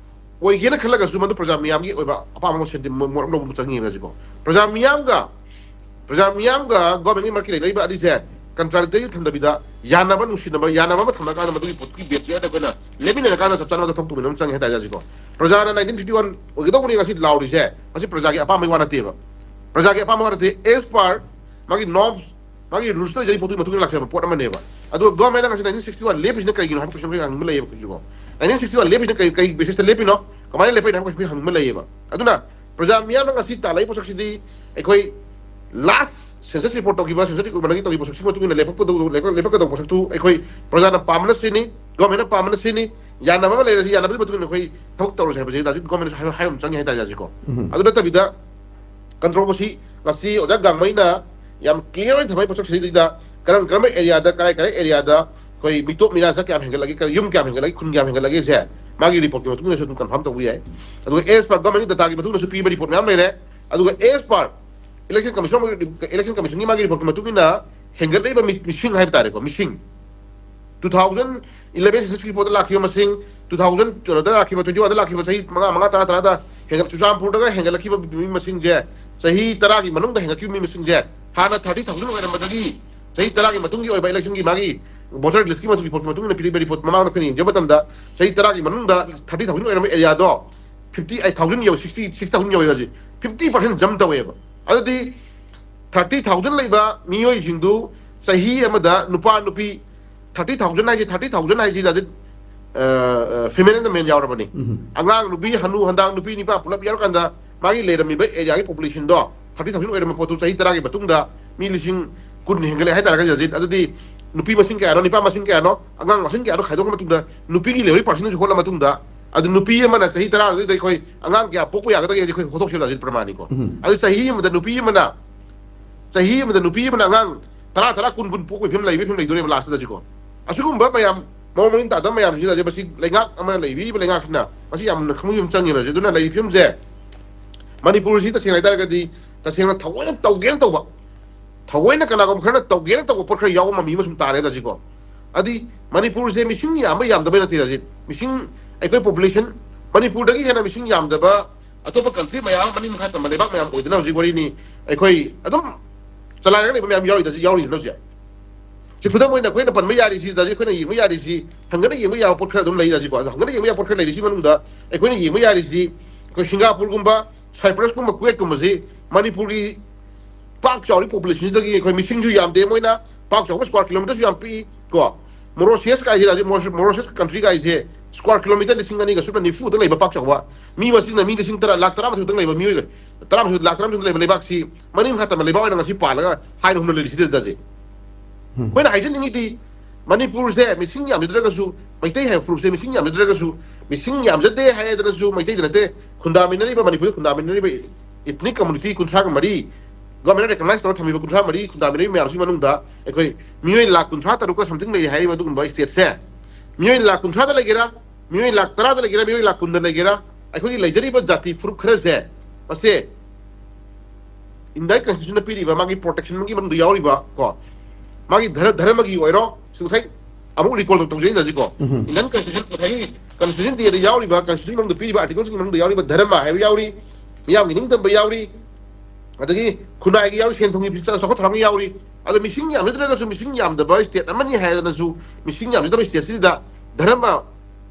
ꯑꯣꯏꯒꯦꯅ ꯈꯜꯂꯒꯁꯨ ꯃꯗꯨ ꯄ꯭ꯔꯖꯥ ꯃꯤꯌꯥꯝꯒꯤ ꯑꯣꯏꯕ ꯑꯄꯥꯝꯕ ꯑꯃ ꯁꯦꯟꯇꯤ-, ꯃꯣ-, ꯃꯣꯠ ꯑꯃ ꯂꯧꯕ ꯑꯃ ꯆꯪꯉꯤꯕ ꯍꯧꯖꯤꯛꯀꯣ꯫ ꯄ꯭ꯔꯖꯥ ꯃꯤꯌꯥꯝꯒ, ꯄ꯭ꯔꯖꯥ ꯃꯤꯌꯥꯝꯒ ꯒꯣꯔꯃꯦꯟꯒꯤ ꯃꯔꯛꯀꯤ ꯂꯩꯅꯔꯤꯕ ꯑꯅꯤꯁꯦ ꯀꯟꯇ꯭ꯔꯥꯗꯤꯛꯇꯔꯤ ꯊꯝꯗꯕꯤꯗ ꯌꯥꯅꯕ, ꯅꯨꯡꯁꯤꯅꯕ, ꯌꯥꯅꯕ ꯑꯃ ꯊꯝꯃꯀꯥꯟꯗ ꯃꯗꯨꯒꯤ ꯄꯣꯠꯀꯤ ꯕꯦꯠꯁꯤꯗ ꯑꯩꯈꯣꯏꯅ ꯂꯦꯞꯃꯤꯟꯅꯔꯀꯥꯟꯗ ꯆꯞ ꯆꯥꯅ ꯊꯕꯛ ꯇꯧꯃꯤꯟꯅꯕ ꯑꯃ ꯆꯪꯉꯦ ꯍꯥꯏꯇꯥꯔꯦ ꯍꯧꯖꯤꯛꯀꯣ꯫ ꯄ꯭ꯔꯖꯥꯅ ꯅꯥꯏꯟꯇꯤꯟ ꯐꯤꯐꯇꯤ ꯋꯥꯟ ꯑꯣꯏꯒꯗꯧꯕꯅꯤ ꯉꯁꯤ ꯂꯥꯎꯔꯤꯁꯦ, ꯃꯁꯤ ꯄ꯭ꯔꯖꯥꯒꯤ ꯑꯄꯥꯝꯕꯒꯤ ꯋꯥ ꯅꯠꯇꯦꯕ꯫ ꯄ꯭ꯔꯖꯥꯒꯤ ꯑꯄꯥꯝꯕ ꯋꯥ ꯅꯠꯇꯦ꯫ As per ꯃꯥꯒꯤ ꯅꯣꯔꯝꯁ, ꯃꯥꯒꯤ ꯔꯨꯜꯁꯇ ꯂꯩꯖꯔꯤꯕ ꯄꯣꯠꯇꯨꯒꯤ ꯃꯇꯨꯡ ꯏꯟꯅ ꯂꯥꯛꯆꯕ ꯄꯣꯠ ꯑꯃꯅꯦꯕ꯫ ꯑꯗꯨꯒ ꯒꯣꯔꯃꯦꯟꯅ ꯉꯁꯤ ꯅꯥꯏꯟꯇꯤꯟ ꯁꯤꯛꯁꯇꯤ ꯋꯥꯟ ꯂꯦꯞꯄꯤꯁꯤꯅ ꯀꯩꯒꯤꯅꯣ ꯍꯥꯏꯕ ꯀꯣꯏꯁꯟ ꯑꯩꯈꯣꯏ ꯍꯪꯕ ꯂꯩꯌꯦꯕ ꯑꯩꯈꯣꯏꯁꯨꯀꯣ꯫ ꯅꯥꯏꯟꯇꯤꯟ ꯁꯤꯛꯁꯇꯤ ꯋꯥꯟ ꯂꯦꯞꯄꯤꯁꯤꯅ ꯀꯩ, ꯀꯩ ꯕꯦꯁꯤꯁꯇ ꯂꯦꯞꯄꯤꯅꯣ, ꯀꯃꯥꯏꯅ ꯂꯦꯞꯄꯛꯏꯅꯣ ꯍꯥꯏꯕ ꯀꯣꯏꯁꯟ ꯑꯩꯈꯣꯏ ꯍꯪꯕ ꯂꯩꯌꯦꯕ꯫ ꯑꯗꯨꯅ ꯄ꯭ꯔꯖꯥ ꯃꯤꯌꯥꯝꯅ ꯉꯁꯤ ꯇꯥꯜꯂꯛꯏ ꯄꯣꯠꯁꯛꯁꯤꯗꯤ ꯑꯩꯈꯣꯏ ꯂꯥꯁ ꯁꯦꯟꯁꯁ ꯔꯤꯄꯣꯔꯠ ꯇꯧꯈꯤꯕ, ꯁꯦꯟꯁꯁ ꯔꯤꯀ꯭ꯔꯨꯠꯃꯦꯟꯒꯤ ꯇꯧꯈꯤꯕ ꯄꯣꯠꯁꯛꯁꯤꯒꯤ ꯃꯇꯨꯡ ꯏꯟꯅ ꯂꯦꯞꯄꯛꯀꯗꯧ-, ꯂꯦꯞꯄꯛꯀꯗꯧꯕ ꯄꯣꯠꯁꯛꯇꯨ ꯑꯩꯈꯣꯏ ꯄ꯭ꯔꯖꯥꯅ ꯄꯥꯝꯕꯅ ꯁꯤꯅꯤ, ꯒꯣꯔꯃꯦꯟꯅ ꯄꯥꯝꯕꯅ ꯁꯤꯅꯤ, ꯌꯥꯅꯕ ꯑꯃ ꯂꯩꯔꯁꯤ, ꯌꯥꯅꯕꯒꯤ ꯃꯇꯨꯡ ꯏꯟꯅ ꯑꯩꯈꯣꯏ ꯊꯕꯛ ꯇꯧꯔꯁꯤ ꯍꯥꯏꯕꯁꯦ ꯍꯧꯖꯤꯛ ꯒꯣꯔꯃꯦꯟꯅꯁꯨ ꯍꯥꯏꯕ, ꯍꯥꯏꯕ ꯑꯃ ꯆꯪꯉꯦ ꯍꯥꯏꯇꯥꯔꯦ ꯍꯧꯖꯤꯛꯀꯣ꯫ ꯎꯝ꯫ ꯑꯗꯨ ꯅꯠꯇꯕꯤꯗ ꯀꯟꯇ꯭ꯔꯣꯚꯔꯁꯤ ꯉꯁꯤ ꯑꯣꯖꯥ ꯒꯥꯡꯃꯩꯅ ꯌꯥꯝ ꯀ꯭ꯂꯤꯌꯥꯔ ꯑꯣꯏꯅ ꯊꯝꯃꯛꯏ ꯄꯣꯠꯁꯛꯁꯤꯗꯩꯗ ꯀꯔꯝ ꯀꯔꯝꯕ ꯑꯦꯔꯤꯌꯥꯗ, ꯀꯔꯥꯏ ꯀꯔꯥꯏ ꯑꯦꯔꯤꯌꯥꯗ ꯑꯩꯈꯣꯏ ꯃꯤꯇꯣꯞ ꯃꯤꯔꯥ ꯀꯌꯥꯝ ꯍꯦꯟꯒꯠꯂꯒꯦ, ꯀ-, ꯌꯨꯝ ꯀꯌꯥꯝ ꯍꯦꯟꯒꯠꯂꯒꯦ, ꯈꯨꯟ ꯀꯌꯥꯝ ꯍꯦꯟꯒꯠꯂꯒꯦꯁꯦ ꯃꯥꯒꯤ ꯔꯤꯄꯣꯔꯠꯀꯤ ꯃꯇꯨꯡ ꯏꯟꯅꯁꯨ ꯑꯗꯨꯝ ꯀꯟꯐꯥꯔꯝ ꯇꯧꯕ ꯌꯥꯏ꯫ ꯑꯗꯨꯒ as per ꯒꯣꯔꯃꯦꯟꯒꯤ ꯗꯇꯥꯒꯤ ꯃꯇꯨꯡ ꯏꯟꯅꯁꯨ ꯄꯤꯕ ꯔꯤꯄꯣꯔꯠ ꯃꯌꯥꯝ ꯂꯩꯔꯦ꯫ ꯑꯗꯨꯒ as per election commission, election ꯀꯃꯤꯁꯟꯒꯤ ꯃꯥꯒꯤ ꯔꯤꯄꯣꯔꯠꯀꯤ ꯃꯇꯨꯡ ꯏꯟꯅ ꯍꯦꯟꯒꯠꯂꯛꯏꯕ ꯃꯤ-, ꯃꯤꯁꯤꯡ ꯍꯥꯏꯕ ꯇꯥꯔꯦꯀꯣ, ꯃꯤꯁꯤꯡ ꯇꯨ ꯊꯥꯎꯖꯟ ꯏꯂꯦꯚꯦꯟ ꯁꯤꯛꯁꯀꯤ ꯄꯣꯠꯇ ꯂꯥꯛꯈꯤꯕ ꯃꯁꯤꯡ, ꯇꯨ ꯊꯥꯎꯖꯟ ꯀꯩꯅꯣꯗ ꯂꯥꯛꯈꯤꯕ, ꯇ꯭ꯋꯦꯟꯇꯤ ꯋꯥꯟꯗ ꯂꯥꯛꯈꯤꯕ ꯆꯍꯤ ꯃꯉꯥ, ꯃꯉꯥ, ꯇꯔꯥ, ꯇꯔꯥꯗ ꯍꯦꯟꯒꯠ-, ꯆꯨꯔꯆꯥꯟꯄꯨꯔꯗꯒ ꯍꯦꯟꯒꯠꯂꯛꯈꯤꯕ ꯃꯤ ꯃꯁꯤꯡꯁꯦ ꯆꯍꯤ ꯇꯔꯥꯒꯤ ꯃꯅꯨꯡꯗ ꯍꯦꯟꯒꯠꯈꯤꯕ ꯃꯤ ꯃꯁꯤꯡꯁꯦ ꯍꯥꯟꯅ ꯊꯥꯔꯇꯤ ꯊꯥꯎꯖꯟ ꯑꯣꯏꯔꯝꯕꯗꯒꯤ ꯆꯍꯤ ꯇꯔꯥꯒꯤ ꯃꯇꯨꯡꯒꯤ ꯑꯣꯏꯕ ꯏꯂꯦꯛꯁꯟꯒꯤ ꯃꯥꯒꯤ ꯚꯣꯇꯔ ꯂꯤꯁꯀꯤ ꯃꯇꯨꯡ, ꯔꯤꯄꯣꯔꯠꯀꯤ ꯃꯇꯨꯡ ꯏꯟꯅ ꯄꯤꯔꯤꯕ ꯔꯤꯄꯣꯔꯠ ꯃꯃꯥꯡꯗ ꯑꯩꯈꯣꯏꯅ ꯌꯦꯡꯖꯕ ꯃꯇꯝꯗ ꯆꯍꯤ ꯇꯔꯥꯒꯤ ꯃꯅꯨꯡꯗ ꯊꯥꯔꯇꯤ ꯊꯥꯎꯖꯟ ꯑꯣꯏꯔꯝꯕ ꯑꯦꯔꯤꯌꯥꯗꯣ ꯐꯤꯐꯇꯤ ꯑꯩꯠ ꯊꯥꯎꯖꯟ ꯌꯧ, ꯁꯤꯛꯁꯇꯤ ꯁꯤꯛꯁ ꯊꯥꯎꯖꯟ ꯌꯧꯋꯦ ꯍꯧꯖꯤꯛ꯫ ꯐꯤꯐꯇꯤ ꯄꯥꯔꯁꯦꯟ ꯖꯝ ꯇꯧꯋꯦꯕ꯫ ꯑꯗꯨꯗꯤ ꯊꯥꯔꯇꯤ ꯊꯥꯎꯖꯟ ꯂꯩꯕ ꯃꯤꯑꯣꯏꯁꯤꯡꯗꯨ ꯆꯍꯤ ꯑꯃꯗ ꯅꯨꯄꯥ ꯅꯨꯄꯤ ꯊꯥꯔꯇꯤ ꯊꯥꯎꯖꯟ ꯍꯥꯏꯁꯦ, ꯊꯥꯔꯇꯤ ꯊꯥꯎꯖꯟ ꯍꯥꯏꯁꯤꯗ ꯍꯧꯖꯤꯛ, ꯑ, ꯑ, female and male ꯌꯥꯎꯔꯕꯅꯤ꯫ ꯎꯝ꯫ ꯑꯉꯥꯡ ꯅꯨꯄꯤ, ꯍꯅꯨ ꯍꯟꯗꯥꯡ, ꯅꯨꯄꯤ ꯅꯤꯄꯥ ꯄꯨꯂꯞ ꯌꯥꯎꯔꯀꯥꯟꯗ ꯃꯥꯒꯤ ꯂꯩꯔꯝꯃꯤꯕ ꯑꯦꯔꯤꯌꯥꯒꯤ ꯄꯣꯄꯨꯂꯦꯁꯟꯗꯣ ꯊꯥꯔꯇꯤ ꯊꯥꯎꯖꯟ ꯑꯣꯏꯔꯝꯕ ꯄꯣꯠꯇꯨ ꯆꯍꯤ ꯇꯔꯥꯒꯤ ꯃꯇꯨꯡꯗ ꯃꯤ ꯂꯤꯁꯤꯡ ꯀꯨꯟ ꯍꯦꯟꯒꯠꯂꯦ ꯍꯥꯏꯇꯥꯔꯒꯗꯤ ꯍꯧꯖꯤꯛ, ꯑꯗꯨꯗꯤ ꯅꯨꯄꯤ ꯃꯁꯤꯡ ꯀꯌꯥꯅꯣ, ꯅꯤꯄꯥ ꯃꯁꯤꯡ ꯀꯌꯥꯅꯣ, ꯑꯉꯥꯡ ꯃꯁꯤꯡ ꯀꯌꯥꯅꯣ ꯈꯥꯏꯗꯣꯛꯈ꯭ꯔ ꯃꯇꯨꯡꯗ, ꯅꯨꯄꯤꯒꯤ ꯂꯩꯍꯧꯔꯤ ꯄꯥꯔꯁꯦꯟꯇꯦꯖ ꯍꯣꯠꯂ ꯃꯇꯨꯡꯗ, ꯑꯗꯨ ꯅꯨꯄꯤ ꯑꯃꯅ ꯆꯍꯤ ꯇꯔꯥꯗꯨꯗ ꯑꯩꯈꯣꯏ ꯑꯉꯥꯡ ꯀꯌꯥ ꯄꯣꯛꯄ ꯌꯥꯒꯗꯒꯦ ꯍꯧꯖꯤꯛ ꯑꯩꯈꯣꯏ ꯍꯣꯠꯇꯣꯛꯁꯦꯕ ꯍꯧꯖꯤꯛ ꯄ꯭ꯔꯃꯥꯟꯅꯤꯀꯣ꯫ ꯎꯝ꯫ ꯑꯗꯨ ꯆꯍꯤ ꯑꯃꯗ ꯅꯨꯄꯤ ꯑꯃꯅ, ꯆꯍꯤ ꯑꯃꯗ ꯅꯨꯄꯤ ꯑꯃꯅ ꯑꯉꯥꯡ ꯇꯔꯥ ꯇꯔꯥ ꯀꯨꯟ ꯀꯨꯟ ꯄꯣꯛꯄꯒꯤ ꯐꯤꯕꯝ ꯂꯩꯕꯒꯤ ꯐꯤꯕꯝ ꯂꯩꯗꯣꯔꯦꯕ ꯂꯥꯁꯇ ꯁꯤꯀꯣ꯫ ꯑꯁꯤꯒꯨꯝꯕ ꯃꯌꯥꯝ ꯃꯑꯣꯡ ꯃꯔꯤꯟ ꯇꯥꯗꯕ ꯃꯌꯥꯝꯁꯤꯗ ꯍꯧꯖꯤꯛ ꯃꯁꯤ ꯂꯩꯉꯥꯛ ꯑꯃꯅ ꯂꯩꯕꯤꯔꯤꯕ ꯂꯩꯉꯥꯛꯁꯤꯅ ꯃꯁꯤ ꯌꯥꯝꯅ ꯈꯪꯕꯤꯕ ꯑꯃ ꯆꯪꯉꯦꯕ꯫ ꯑꯗꯨꯅ ꯂꯩꯔꯤꯕ ꯐꯤꯕꯝꯁꯦ ꯃꯅꯤꯄꯨꯔꯁꯤ ꯇꯁꯦꯡꯅ ꯍꯥꯏꯇꯥꯔꯒꯗꯤ ꯇꯁꯦꯡꯅ ꯊꯑꯣꯏꯅ ꯇꯧꯒꯦꯅ ꯇꯧꯕ, ꯊꯑꯣꯏꯅ ꯀꯅꯥꯒꯨꯝꯕ ꯈꯔꯅ ꯇꯧꯒꯦꯅ ꯇꯧꯕ ꯄꯣꯠ ꯈꯔ ꯌꯥꯎꯕ ꯃꯃꯤ ꯑꯃ ꯁꯨꯝ ꯇꯥꯔꯦ ꯍꯧꯖꯤꯛꯀꯣ꯫ ꯑꯗꯤ ꯃꯅꯤꯄꯨꯔꯁꯦ ꯃꯤꯁꯤꯡ ꯌꯥꯝꯕ ꯌꯥꯝꯗꯕꯩ ꯅꯠꯇꯦ ꯍꯧꯖꯤꯛ ꯃꯤꯁꯤꯡ, ꯑꯩꯈꯣꯏ ꯄꯣꯄꯨꯂꯦꯁꯟ ꯃꯅꯤꯄꯨꯔꯗꯒꯤ ꯍꯦꯟꯅ ꯃꯤꯁꯤꯡ ꯌꯥꯝꯗꯕ ꯑꯇꯣꯞꯄ ꯀꯟꯇ꯭ꯔꯤ ꯃꯌꯥꯝ ꯑꯃ ꯃꯅꯤꯡ ꯃꯈꯥ ꯇꯝꯕ ꯂꯩꯕꯥꯛ ꯃꯌꯥꯝ ꯑꯣꯏꯗꯅ ꯍꯧꯖꯤꯛ ꯋꯥꯔꯤꯅꯤ꯫ ꯑꯩꯈꯣꯏ ꯑꯗꯨꯝ ꯆꯂꯥꯏꯔꯒ ꯂꯩꯕ ꯃꯌꯥꯝ ꯌꯥꯎꯔꯤꯗ ꯌꯥꯎꯔꯤꯁꯤꯅ ꯍꯧꯖꯤꯛ꯫ ꯁꯤ ꯈꯨꯗꯝ ꯑꯣꯏꯅ ꯑꯩꯈꯣꯏꯅ ꯄꯟꯕ ꯌꯥꯔꯤꯁꯤ, ꯍꯧꯖꯤꯛ ꯑꯩꯈꯣꯏꯅ ꯌꯦꯡꯕ ꯌꯥꯔꯤꯁꯤ, ꯍꯪꯒꯠꯅ ꯌꯦꯡꯕ ꯌꯥꯕ ꯄꯣꯠ ꯈꯔ ꯑꯗꯨꯝ ꯂꯩ ꯍꯧꯖꯤꯛꯀꯣ꯫ ꯑꯗꯣ ꯍꯪꯒꯠꯅ ꯌꯦꯡꯕ ꯌꯥꯕ ꯄꯣꯠ ꯈꯔ ꯂꯩꯔꯤꯁꯤ ꯃꯅꯨꯡꯗ ꯑꯩꯈꯣꯏꯅ ꯌꯦꯡꯕ ꯌꯥꯔꯤꯁꯤ ꯑꯩꯈꯣꯏ ꯁꯤꯡꯒꯥꯄꯨꯔꯒꯨꯝꯕ, ꯁꯥꯏꯄ꯭ꯔꯁꯀꯨꯝꯕ, ꯀꯨꯋꯦꯠꯀꯨꯝꯕꯁꯤ ꯃꯅꯤꯄꯨꯔꯒꯤ ꯄꯥꯛ ꯆꯥꯎꯔꯤ ꯄꯣꯄꯨꯂꯦꯁꯟꯁꯤꯗꯒꯤ ꯑꯩꯈꯣꯏ ꯃꯤꯁꯤꯡꯁꯨ ꯌꯥꯝꯗꯦ, ꯃꯣꯏꯅ ꯄꯥꯛ ꯆꯥꯎꯕ ꯁ꯭ꯀ꯭ꯋꯥꯔ ꯀꯤꯂꯣꯃꯤꯇꯔꯁꯨ ꯌꯥꯝ ꯄꯤꯛꯏ ꯀꯣ꯫ ꯃꯣꯔꯣꯁꯤꯌꯁ ꯀꯥꯏꯁꯦ ꯍꯧꯖꯤꯛ ꯃꯣꯔꯣꯁꯤꯌꯁ ꯀꯟꯇ꯭ꯔꯤ ꯀꯥꯏꯁꯦ ꯁ꯭ꯀ꯭ꯋꯥꯔ ꯀꯤꯂꯣꯃꯤꯇꯔ ꯂꯤꯁꯤꯡ ꯑꯅꯤꯒ ꯁꯨꯞꯅ ꯅꯤꯐꯨꯗ ꯂꯩꯕ ꯄꯥꯛ ꯆꯥꯎꯕ, ꯃꯤ ꯃꯁꯤꯡꯅ ꯃꯤ ꯂꯤꯁꯤꯡ ꯇꯔꯥ, ꯂꯥꯛ ꯇꯔꯥꯃꯥꯊꯣꯏꯗꯪ ꯂꯩꯕ ꯃꯤꯑꯣꯏ ꯇꯔꯥꯃꯥꯊꯣꯏ, ꯂꯥꯛ ꯇꯔꯥꯃꯥꯊꯣꯏꯗꯪ ꯂꯩꯕ ꯂꯩꯕꯥꯛꯁꯤ ꯃꯅꯤꯡ ꯃꯈꯥ ꯇꯝꯕ ꯂꯩꯕꯥꯛ ꯑꯣꯏꯅ ꯉꯁꯤ ꯄꯥꯜꯂꯒ ꯍꯥꯏꯅ ꯍꯨꯝꯅ ꯂꯩꯔꯤꯁꯤꯗ ꯍꯧꯖꯤꯛ꯫ ꯑꯩꯈꯣꯏꯅ ꯍꯥꯏꯖꯅꯤꯡꯉꯤꯗꯤ ꯃꯅꯤꯄꯨꯔꯁꯦ ꯃꯤꯁꯤꯡ ꯌꯥꯝꯖꯗ꯭ꯔꯒꯁꯨ, ꯃꯩꯇꯩ ꯍꯥꯏꯕ ꯐꯨꯔꯨꯞꯁꯦ ꯃꯤꯁꯤꯡ ꯌꯥꯝꯖꯗ꯭ꯔꯒꯁꯨ, ꯃꯤꯁꯤꯡ ꯌꯥꯝꯖꯗꯦ ꯍꯥꯏꯗꯅꯁꯨ ꯃꯩꯇꯩꯗ ꯅꯠꯇꯦ, ꯈꯨꯟꯗꯥꯃꯤꯟꯅꯔꯤꯕ, ꯃꯅꯤꯄꯨꯔꯗ ꯈꯨꯟꯗꯥꯃꯤꯟꯅꯔꯤꯕ ethnic community ꯀꯨꯟꯊ꯭ꯔꯥꯒ ꯃꯔꯤ, government recognize ꯇꯧꯔ ꯊꯝꯃꯤꯕ ꯀꯨꯟꯊ꯭ꯔꯥ ꯃꯔꯤ ꯈꯨꯟꯗꯥꯃꯤꯟꯅꯔꯤꯕ ꯃꯌꯥꯝꯁꯤꯒꯤ ꯃꯅꯨꯡꯗ ꯑꯩꯈꯣꯏ ꯃꯤꯑꯣꯏ ꯂꯥꯛ ꯀꯨꯟꯊ꯭ꯔꯥ ꯇꯔꯨꯛꯀ something ꯂꯩꯔꯤ ꯍꯥꯏꯔꯤꯕ ꯑꯗꯨꯒꯨꯝꯕ stateꯁꯦ, ꯃꯤꯑꯣꯏ ꯂꯥꯛ ꯀꯨꯟꯊ꯭ꯔꯥꯗ ꯂꯩꯒꯦꯔꯥ, ꯃꯤꯑꯣꯏ ꯂꯥꯛ ꯇꯔꯥꯗ ꯂꯩꯒꯦꯔꯥ, ꯃꯤꯑꯣꯏ ꯂꯥꯛ ꯀꯨꯟꯗ ꯂꯩꯒꯦꯔꯥ, ꯑꯩꯈꯣꯏꯒꯤ ꯂꯩꯖꯔꯤꯕ ꯖꯥꯇꯤ ꯐꯨꯔꯨꯞ ꯈꯔꯁꯦ, ꯃꯁꯦ Indian constitutionꯅ ꯄꯤꯔꯤꯕ ꯃꯥꯒꯤ protectionꯒꯤ ꯃꯅꯨꯡꯗ ꯌꯥꯎꯔꯤꯕ ꯀꯣ, ꯃꯥꯒꯤ ꯙꯔ-, ꯙꯔꯃꯒꯤ ꯑꯣꯏꯔꯣ, ꯁꯤ ꯉꯁꯥꯏ ꯑꯃꯨꯛ recall ꯇꯧꯖꯩꯅꯁꯤꯀꯣ꯫ ꯎꯝ꯫ Indian constitution, ꯉꯁꯥꯏꯒꯤ constitution dayꯗ ꯌꯥꯎꯔꯤꯕ, constitutionꯒꯤ ꯃꯅꯨꯡꯗ ꯄꯤꯔꯤꯕ articleꯁꯤꯡꯒꯤ ꯃꯅꯨꯡꯗ ꯌꯥꯎꯔꯤꯕ ꯙꯔꯃ ꯍꯥꯏꯕ ꯌꯥꯎꯔꯤ, ꯃꯤꯌꯥꯝꯒꯤ ꯅꯤꯡꯇꯝꯕ ꯌꯥꯎꯔꯤ, ꯑꯗꯒꯤ ꯈꯨꯟꯅꯥꯏꯒꯤ ꯌꯥꯎꯔꯤ, ꯁꯦꯟ ꯊꯨꯝꯒꯤ ꯆꯥꯎꯈꯠ ꯊꯧꯔꯥꯡꯒꯤ ꯌꯥꯎꯔꯤ꯫ ꯑꯗꯣ ꯃꯤꯁꯤꯡ ꯌꯥꯝꯖꯗ꯭ꯔꯒꯁꯨ ꯃꯤꯁꯤꯡ ꯌꯥꯝꯗꯕ state ꯑꯃꯅꯤ ꯍꯥꯏꯗꯅꯁꯨ ꯃꯤꯁꯤꯡ ꯌꯥꯝꯖꯗꯕ stateꯁꯤꯗ ꯙꯔꯃ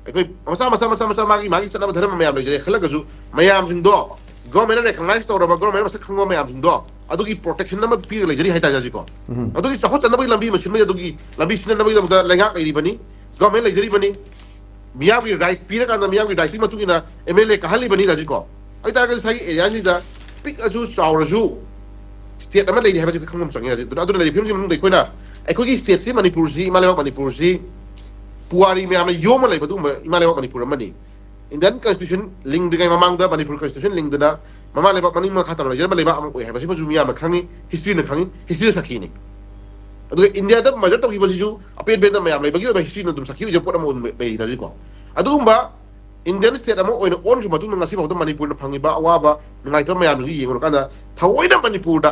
ꯑꯩꯈꯣꯏ ꯃꯆꯥ ꯃꯆꯥ ꯃꯆꯥ ꯃꯆꯥ ꯃꯥꯒꯤ ꯃꯥꯒꯤ ꯆꯠꯅꯕ ꯙꯔꯃ ꯃꯌꯥꯝ ꯂꯩꯖꯔꯦ ꯈꯜꯂꯒꯁꯨ ꯃꯌꯥꯝꯁꯤꯡꯗꯣ governmentꯅ recognize ꯇꯧꯔꯕ, governmentꯅ ꯃꯁꯛ ꯈꯪꯕ ꯃꯌꯥꯝꯁꯤꯡꯗꯣ ꯑꯗꯨꯒꯤ protection ꯑꯃ ꯄꯤꯔꯒ ꯂꯩꯖꯔꯤ ꯍꯥꯏꯇꯥꯔꯦ ꯍꯧꯖꯤꯛꯀꯣ꯫ ꯎꯝ꯫ ꯑꯗꯨꯒꯤ ꯆꯥꯎꯈꯠꯆꯅꯕꯒꯤ ꯂꯝꯕꯤ ꯑꯃ ꯁꯤꯟꯕ ꯌꯥꯏ, ꯑꯗꯨꯒꯤ ꯂꯝꯕꯤ ꯁꯤꯟꯅꯕꯒꯤꯗꯃꯛꯇ ꯂꯩꯉꯥꯛ ꯂꯩꯔꯤꯕꯅꯤ, government ꯂꯩꯖꯔꯤꯕꯅꯤ, ꯃꯤꯌꯥꯝꯒꯤ right ꯄꯤꯔꯀꯥꯟꯗ ꯃꯤꯌꯥꯝꯒꯤ rightꯀꯤ ꯃꯇꯨꯡ ꯏꯟꯅ MLA ꯀꯥꯍꯜꯂꯤꯕꯅꯤ ꯍꯧꯖꯤꯛꯀꯣ꯫ ꯑꯗꯨ ꯇꯥꯔꯒꯗꯤ ꯉꯁꯥꯏꯒꯤ areaꯁꯤꯗ ꯄꯤꯛꯑꯁꯨ ꯆꯥꯎꯔꯁꯨ state ꯑꯃ ꯂꯩꯔꯤ ꯍꯥꯏꯕꯁꯤ ꯑꯩꯈꯣꯏ ꯈꯪꯕ ꯑꯃ ꯆꯪꯉꯦ ꯍꯧꯖꯤꯛ꯫ ꯑꯗꯨꯅ, ꯑꯗꯨꯅ ꯂꯩꯔꯤꯕ ꯐꯤꯕꯝꯁꯤ ꯃꯅꯨꯡꯗ ꯑꯩꯈꯣꯏꯅ ꯑꯩꯈꯣꯏꯒꯤ stateꯁꯤ ꯃꯅꯤꯄꯨꯔꯁꯤ, ꯏꯃꯥ ꯂꯩꯕꯥꯛ ꯃꯅꯤꯄꯨꯔꯁꯤ ꯄꯨꯋꯥꯔꯤ ꯃꯌꯥꯝꯅ ꯌꯣꯝꯃ ꯂꯩꯕ ꯑꯗꯨꯒꯨꯝꯕ ꯏꯃꯥ ꯂꯩꯕꯥꯛ ꯃꯅꯤꯄꯨꯔ ꯑꯃꯅꯤ꯫ Indian constitution ꯂꯤꯡꯗ꯭ꯔꯤꯉꯩ ꯃꯃꯥꯡꯗ ꯃꯅꯤꯄꯨꯔ constitution ꯂꯤꯡꯗꯅ ꯃꯃꯥ ꯂꯩꯕꯥꯛ ꯃꯅꯤꯡ ꯃꯈꯥ ꯇꯝꯅ ꯂꯩꯖꯔꯝꯕ ꯂꯩꯕꯥꯛ ꯑꯃ ꯑꯣꯏ ꯍꯥꯏꯕꯁꯤꯃꯁꯨ ꯃꯤꯌꯥꯝꯅ ꯈꯪꯉꯤ, historyꯅ ꯈꯪꯉꯤ, historyꯅ ꯁꯥꯈꯤꯅꯤ꯫ ꯑꯗꯨꯒ ꯏꯟꯗꯤꯌꯥꯗ ꯃꯔꯗꯔ ꯇꯧꯈꯤꯕꯁꯤꯁꯨ ꯑꯄꯦꯟ ꯄꯦꯟꯗ ꯃꯌꯥꯝ ꯂꯩꯕꯒꯤ ꯑꯣꯏꯕ ꯍꯤꯁꯇ꯭ꯔꯤꯅ ꯑꯗꯨꯝ ꯁꯥꯈꯤ ꯑꯣꯏꯖꯕ ꯄꯣꯠ ꯑꯃ ꯑꯣꯏꯅ ꯂꯩꯔꯤꯗꯁꯤꯀꯣ꯫ ꯑꯗꯨꯒꯨꯝꯕ ꯏꯟꯗꯤꯌꯟ ꯁ꯭ꯇꯦꯠ ꯑꯃ ꯑꯣꯏꯅ ꯑꯣꯟꯈ꯭ꯔ ꯃꯇꯨꯡꯗ ꯉꯁꯤ ꯐꯥꯎꯗ ꯃꯅꯤꯄꯨꯔꯅ ꯐꯪꯉꯤꯕ ꯑꯋꯥꯕ ꯅꯨꯡꯉꯥꯏꯇꯕ ꯃꯌꯥꯝꯁꯤ ꯌꯦꯡꯉꯨꯔꯀꯥꯟꯗ ꯊꯑꯣꯏꯅ ꯃꯅꯤꯄꯨꯔꯗ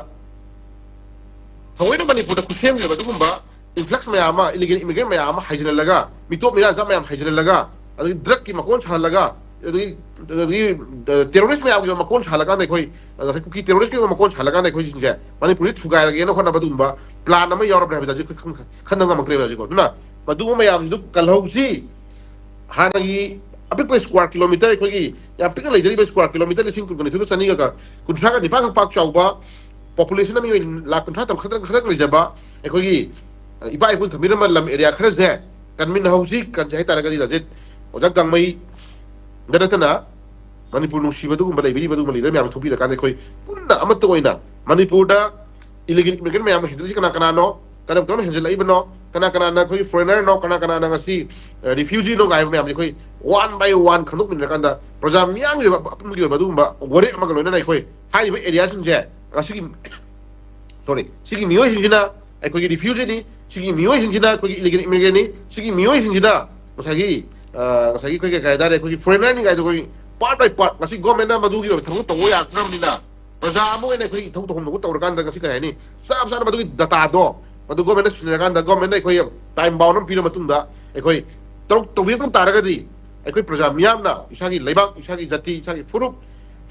ꯊꯑꯣꯏꯅ ꯃꯅꯤꯄꯨꯔꯗ ꯈꯨꯠꯁꯦꯝꯈꯤꯕ ꯑꯗꯨꯒꯨꯝꯕ ꯏꯟꯐ꯭ꯂꯛꯁ ꯃꯌꯥꯝ ꯑꯃ, ꯏꯂꯤꯒꯦꯜ ꯏꯃꯤꯒ꯭ꯔꯦꯟ ꯃꯌꯥꯝ ꯑꯃ ꯍꯩꯖꯤꯜꯍꯜꯂꯒ, ꯃꯤꯇꯣꯞ ꯃꯤꯔꯥꯟꯆꯥ ꯃꯌꯥꯝ ꯍꯩꯖꯤꯜꯍꯜꯂꯒ, ꯑꯗꯒꯤ ꯗ꯭ꯔꯒꯀꯤ ꯃꯀꯣꯟ ꯁꯥꯍꯜꯂꯒ, ꯑꯗꯒꯤ ꯑꯗꯒꯤ ꯇꯦꯔꯣꯔꯤꯁ ꯃꯌꯥꯝꯒꯤ ꯃꯀꯣꯟ ꯁꯥꯍꯜꯂꯀꯥꯟꯗ ꯑꯩꯈꯣꯏ ꯉꯁꯥꯏ ꯀꯨꯀꯤ ꯇꯦꯔꯣꯔꯤꯁꯀꯤ ꯃꯀꯣꯟ ꯁꯥꯍꯜꯂꯀꯥꯟꯗ ꯑꯩꯈꯣꯏꯁꯤꯡꯁꯦ ꯃꯅꯤꯄꯨꯔꯁꯤ ꯊꯨꯒꯥꯏꯔꯒꯦꯅ ꯍꯣꯠꯅꯕ ꯑꯗꯨꯒꯨꯝꯕ ꯄ꯭ꯂꯥꯟ ꯑꯃ ꯌꯥꯎꯔꯕ꯭ꯔꯥ ꯍꯥꯏꯕꯁꯦ ꯍꯧꯖꯤꯛ ꯑꯩꯈꯣꯏ ꯈꯟ- ꯈꯟꯕ ꯉꯝꯃꯛꯇ꯭ꯔꯦꯕ ꯍꯧꯖꯤꯛꯀꯣ꯫ ꯑꯗꯨꯅ ꯃꯗꯨꯒꯨꯝꯕ ꯃꯌꯥꯝꯗꯨ ꯀꯜꯍꯧꯁꯤ꯫ ꯍꯥꯟꯅꯒꯤ ꯑꯄꯤꯛꯄ ꯁ꯭ꯀ꯭ꯋꯥꯔ ꯀꯤꯂꯣꯃꯤꯇꯔ, ꯑꯩꯈꯣꯏꯒꯤ ꯌꯥꯝ ꯄꯤꯛꯅ ꯂꯩꯖꯔꯤꯕ ꯁ꯭ꯀ꯭ꯋꯥꯔ ꯀꯤꯂꯣꯃꯤꯇꯔ ꯂꯤꯁꯤꯡ ꯀꯨꯟꯒ ꯅꯤꯊꯣꯏꯒ ꯆꯅꯤꯒ ꯀꯨꯟꯊ꯭ꯔꯥꯒ ꯅꯤꯄꯥꯟꯈꯛ ꯄꯥꯛ ꯆꯥꯎꯕ, ꯄꯣꯄꯨꯂꯦꯁꯟ ꯑꯃ ꯂꯥꯛ ꯀꯨꯟꯊ꯭ꯔꯥ ꯇꯔꯨꯛ ꯈꯛꯇꯪ ꯈꯛꯇꯪ ꯂꯩꯖꯕ ꯑꯩꯈꯣꯏꯒꯤ ꯏꯄꯥ ꯏꯄꯨꯅ ꯊꯝꯕꯤꯔꯝꯕ ꯂꯝ ꯑꯦꯔꯤꯌꯥ ꯈꯔꯁꯦ ꯀꯟꯃꯤꯟꯅꯍꯧꯁꯤ꯫ ꯀꯟꯁꯦ ꯍꯥꯏꯇꯥꯔꯒꯗꯤ ꯗꯥꯖꯤꯠ ꯑꯣꯖꯥ ꯒꯥꯡꯃꯩꯗ ꯅꯠꯇꯅ ꯃꯅꯤꯄꯨꯔ ꯅꯨꯡꯁꯤꯕ ꯑꯗꯨꯒꯨꯝꯕ ꯂꯩꯕꯤꯔꯤꯕ ꯑꯗꯨꯒꯨꯝꯕ ꯂꯤꯗꯔ ꯃꯌꯥꯝ ꯊꯣꯛꯄꯤꯔꯀꯥꯟꯗ ꯑꯩꯈꯣꯏ ꯄꯨꯟꯅ ꯑꯃꯠꯇ ꯑꯣꯏꯅ ꯃꯅꯤꯄꯨꯔꯗ ꯏꯂꯤꯒꯦꯜ ꯏꯃꯤꯒ꯭ꯔꯦꯟ ꯃꯌꯥꯝ ꯑꯃ ꯍꯦꯟꯒꯠꯂꯤꯁꯤ ꯀꯅꯥ ꯀꯅꯥꯅꯣ? ꯀꯔꯝ ꯀꯔꯝ ꯍꯦꯟꯖꯜꯂꯛꯏꯕꯅꯣ? ꯀꯅꯥ ꯀꯅꯥꯅ ꯑꯩꯈꯣꯏꯒꯤ ꯐꯣꯔꯦꯅꯔꯅꯣ? ꯀꯅꯥ ꯀꯅꯥꯅ ꯉꯁꯤ ꯔꯤꯐ꯭ꯌꯨꯖꯤꯅꯣ ꯀꯥꯏꯕ ꯃꯌꯥꯝꯁꯦ ꯑꯩꯈꯣꯏ ꯋꯥꯟ ꯕꯥꯏ ꯋꯥꯟ ꯈꯪꯗꯣꯛꯃꯤꯟꯅꯔꯀꯥꯟꯗ ꯄ꯭ꯔꯖꯥ ꯃꯤꯌꯥꯝꯒꯤ ꯑꯣꯏꯕ ꯑꯄꯨꯟꯕꯒꯤ ꯑꯣꯏꯕ ꯑꯗꯨꯒꯨꯝꯕ ꯋꯥꯔꯦꯞ ꯑꯃꯒ ꯂꯣꯏꯅꯅ ꯑꯩꯈꯣꯏ ꯍꯥꯏꯔꯤꯕ ꯑꯦꯔꯤꯌꯥꯁꯤꯡꯁꯦ ꯉꯁꯤꯒꯤ ꯁꯣꯔꯤ ꯁꯤꯒꯤ ꯃꯤꯑꯣꯏꯁꯤꯡꯁꯤꯅ ꯑꯩꯈꯣꯏꯒꯤ ꯔꯤꯐ꯭ꯌꯨꯖꯤꯅꯤ, ꯁꯤꯒꯤ ꯃꯤꯑꯣꯏꯁꯤꯡꯁꯤꯅ ꯑꯩꯈꯣꯏꯒꯤ ꯏꯂꯤꯒꯦꯜ ꯏꯃꯤꯒ꯭ꯔꯦꯟꯅꯤ, ꯁꯤꯒꯤ ꯃꯤꯑꯣꯏꯁꯤꯡꯁꯤꯅ ꯉꯁꯥꯏꯒꯤ ꯑ, ꯉꯁꯥꯏꯒꯤ ꯑꯩꯈꯣꯏꯒꯤ ꯀꯩ ꯍꯥꯏꯇꯥꯔꯦ, ꯑꯩꯈꯣꯏꯒꯤ ꯐꯣꯔꯦꯅꯔꯅꯤ ꯀꯥꯏꯗꯣ ꯑꯩꯈꯣꯏꯒꯤ ꯄꯥꯔꯠ ꯕꯥꯏ ꯄꯥꯔꯠ ꯉꯁꯤ ꯒꯣꯔꯃꯦꯟꯅ ꯃꯗꯨꯒꯤ ꯑꯣꯏꯕ ꯊꯕꯛ ꯇꯧꯕ ꯌꯥꯗ꯭ꯔꯕꯅꯤꯅ ꯄ꯭ꯔꯖꯥ ꯑꯃ ꯑꯣꯏꯅ ꯑꯩꯈꯣꯏ ꯏꯊꯧ ꯇꯧꯐꯝ ꯊꯣꯛꯄ ꯇꯧꯔꯀꯥꯟꯗ ꯉꯁꯤ ꯀꯔꯤ ꯍꯥꯏꯅꯤ, ꯆꯞ ꯆꯥꯅ ꯃꯗꯨꯒꯤ ꯗꯇꯥꯗꯣ ꯃꯗꯨ ꯒꯣꯔꯃꯦꯟꯗ ꯁꯤꯟꯅꯔꯀꯥꯟꯗ ꯒꯣꯔꯃꯦꯟꯗ ꯑꯩꯈꯣꯏ ꯇꯥꯏꯝ ꯕꯥꯎꯟ ꯑꯃ ꯄꯤꯔ ꯃꯇꯨꯡꯗ ꯑꯩꯈꯣꯏ ꯇꯧ- ꯇꯧꯕꯤꯔꯛꯇꯕ ꯇꯥꯔꯒꯗꯤ ꯑꯩꯈꯣꯏ ꯄ꯭ꯔꯖꯥ ꯃꯤꯌꯥꯝꯅ ꯏꯁꯥꯒꯤ ꯂꯩꯕꯥꯛ, ꯏꯁꯥꯒꯤ ꯖꯥꯇꯤ, ꯏꯁꯥꯒꯤ ꯐꯨꯔꯨꯞ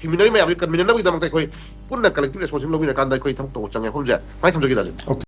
ꯍꯤꯡꯃꯤꯟꯅꯔꯤ ꯃꯌꯥꯝꯁꯤ ꯀꯟꯃꯤꯟꯅꯅꯕꯒꯤꯗꯃꯛꯇ ꯑꯩꯈꯣꯏ ꯄꯨꯟꯅ ꯀꯂꯦꯛꯇꯤꯚ ꯔꯦꯁꯄꯣꯟꯁꯤꯕꯤꯂꯤꯇꯤ ꯂꯧꯃꯤꯟꯅꯔꯀꯥꯟꯗ ꯑꯩꯈꯣꯏ ꯊꯕꯛ ꯇꯧꯕ ꯆꯪꯉꯦ꯫ ꯃꯐꯝꯁꯦ ꯁꯨꯃꯥꯏꯅ ꯊꯝꯖꯒꯦ ꯗꯥꯖꯤꯠ꯫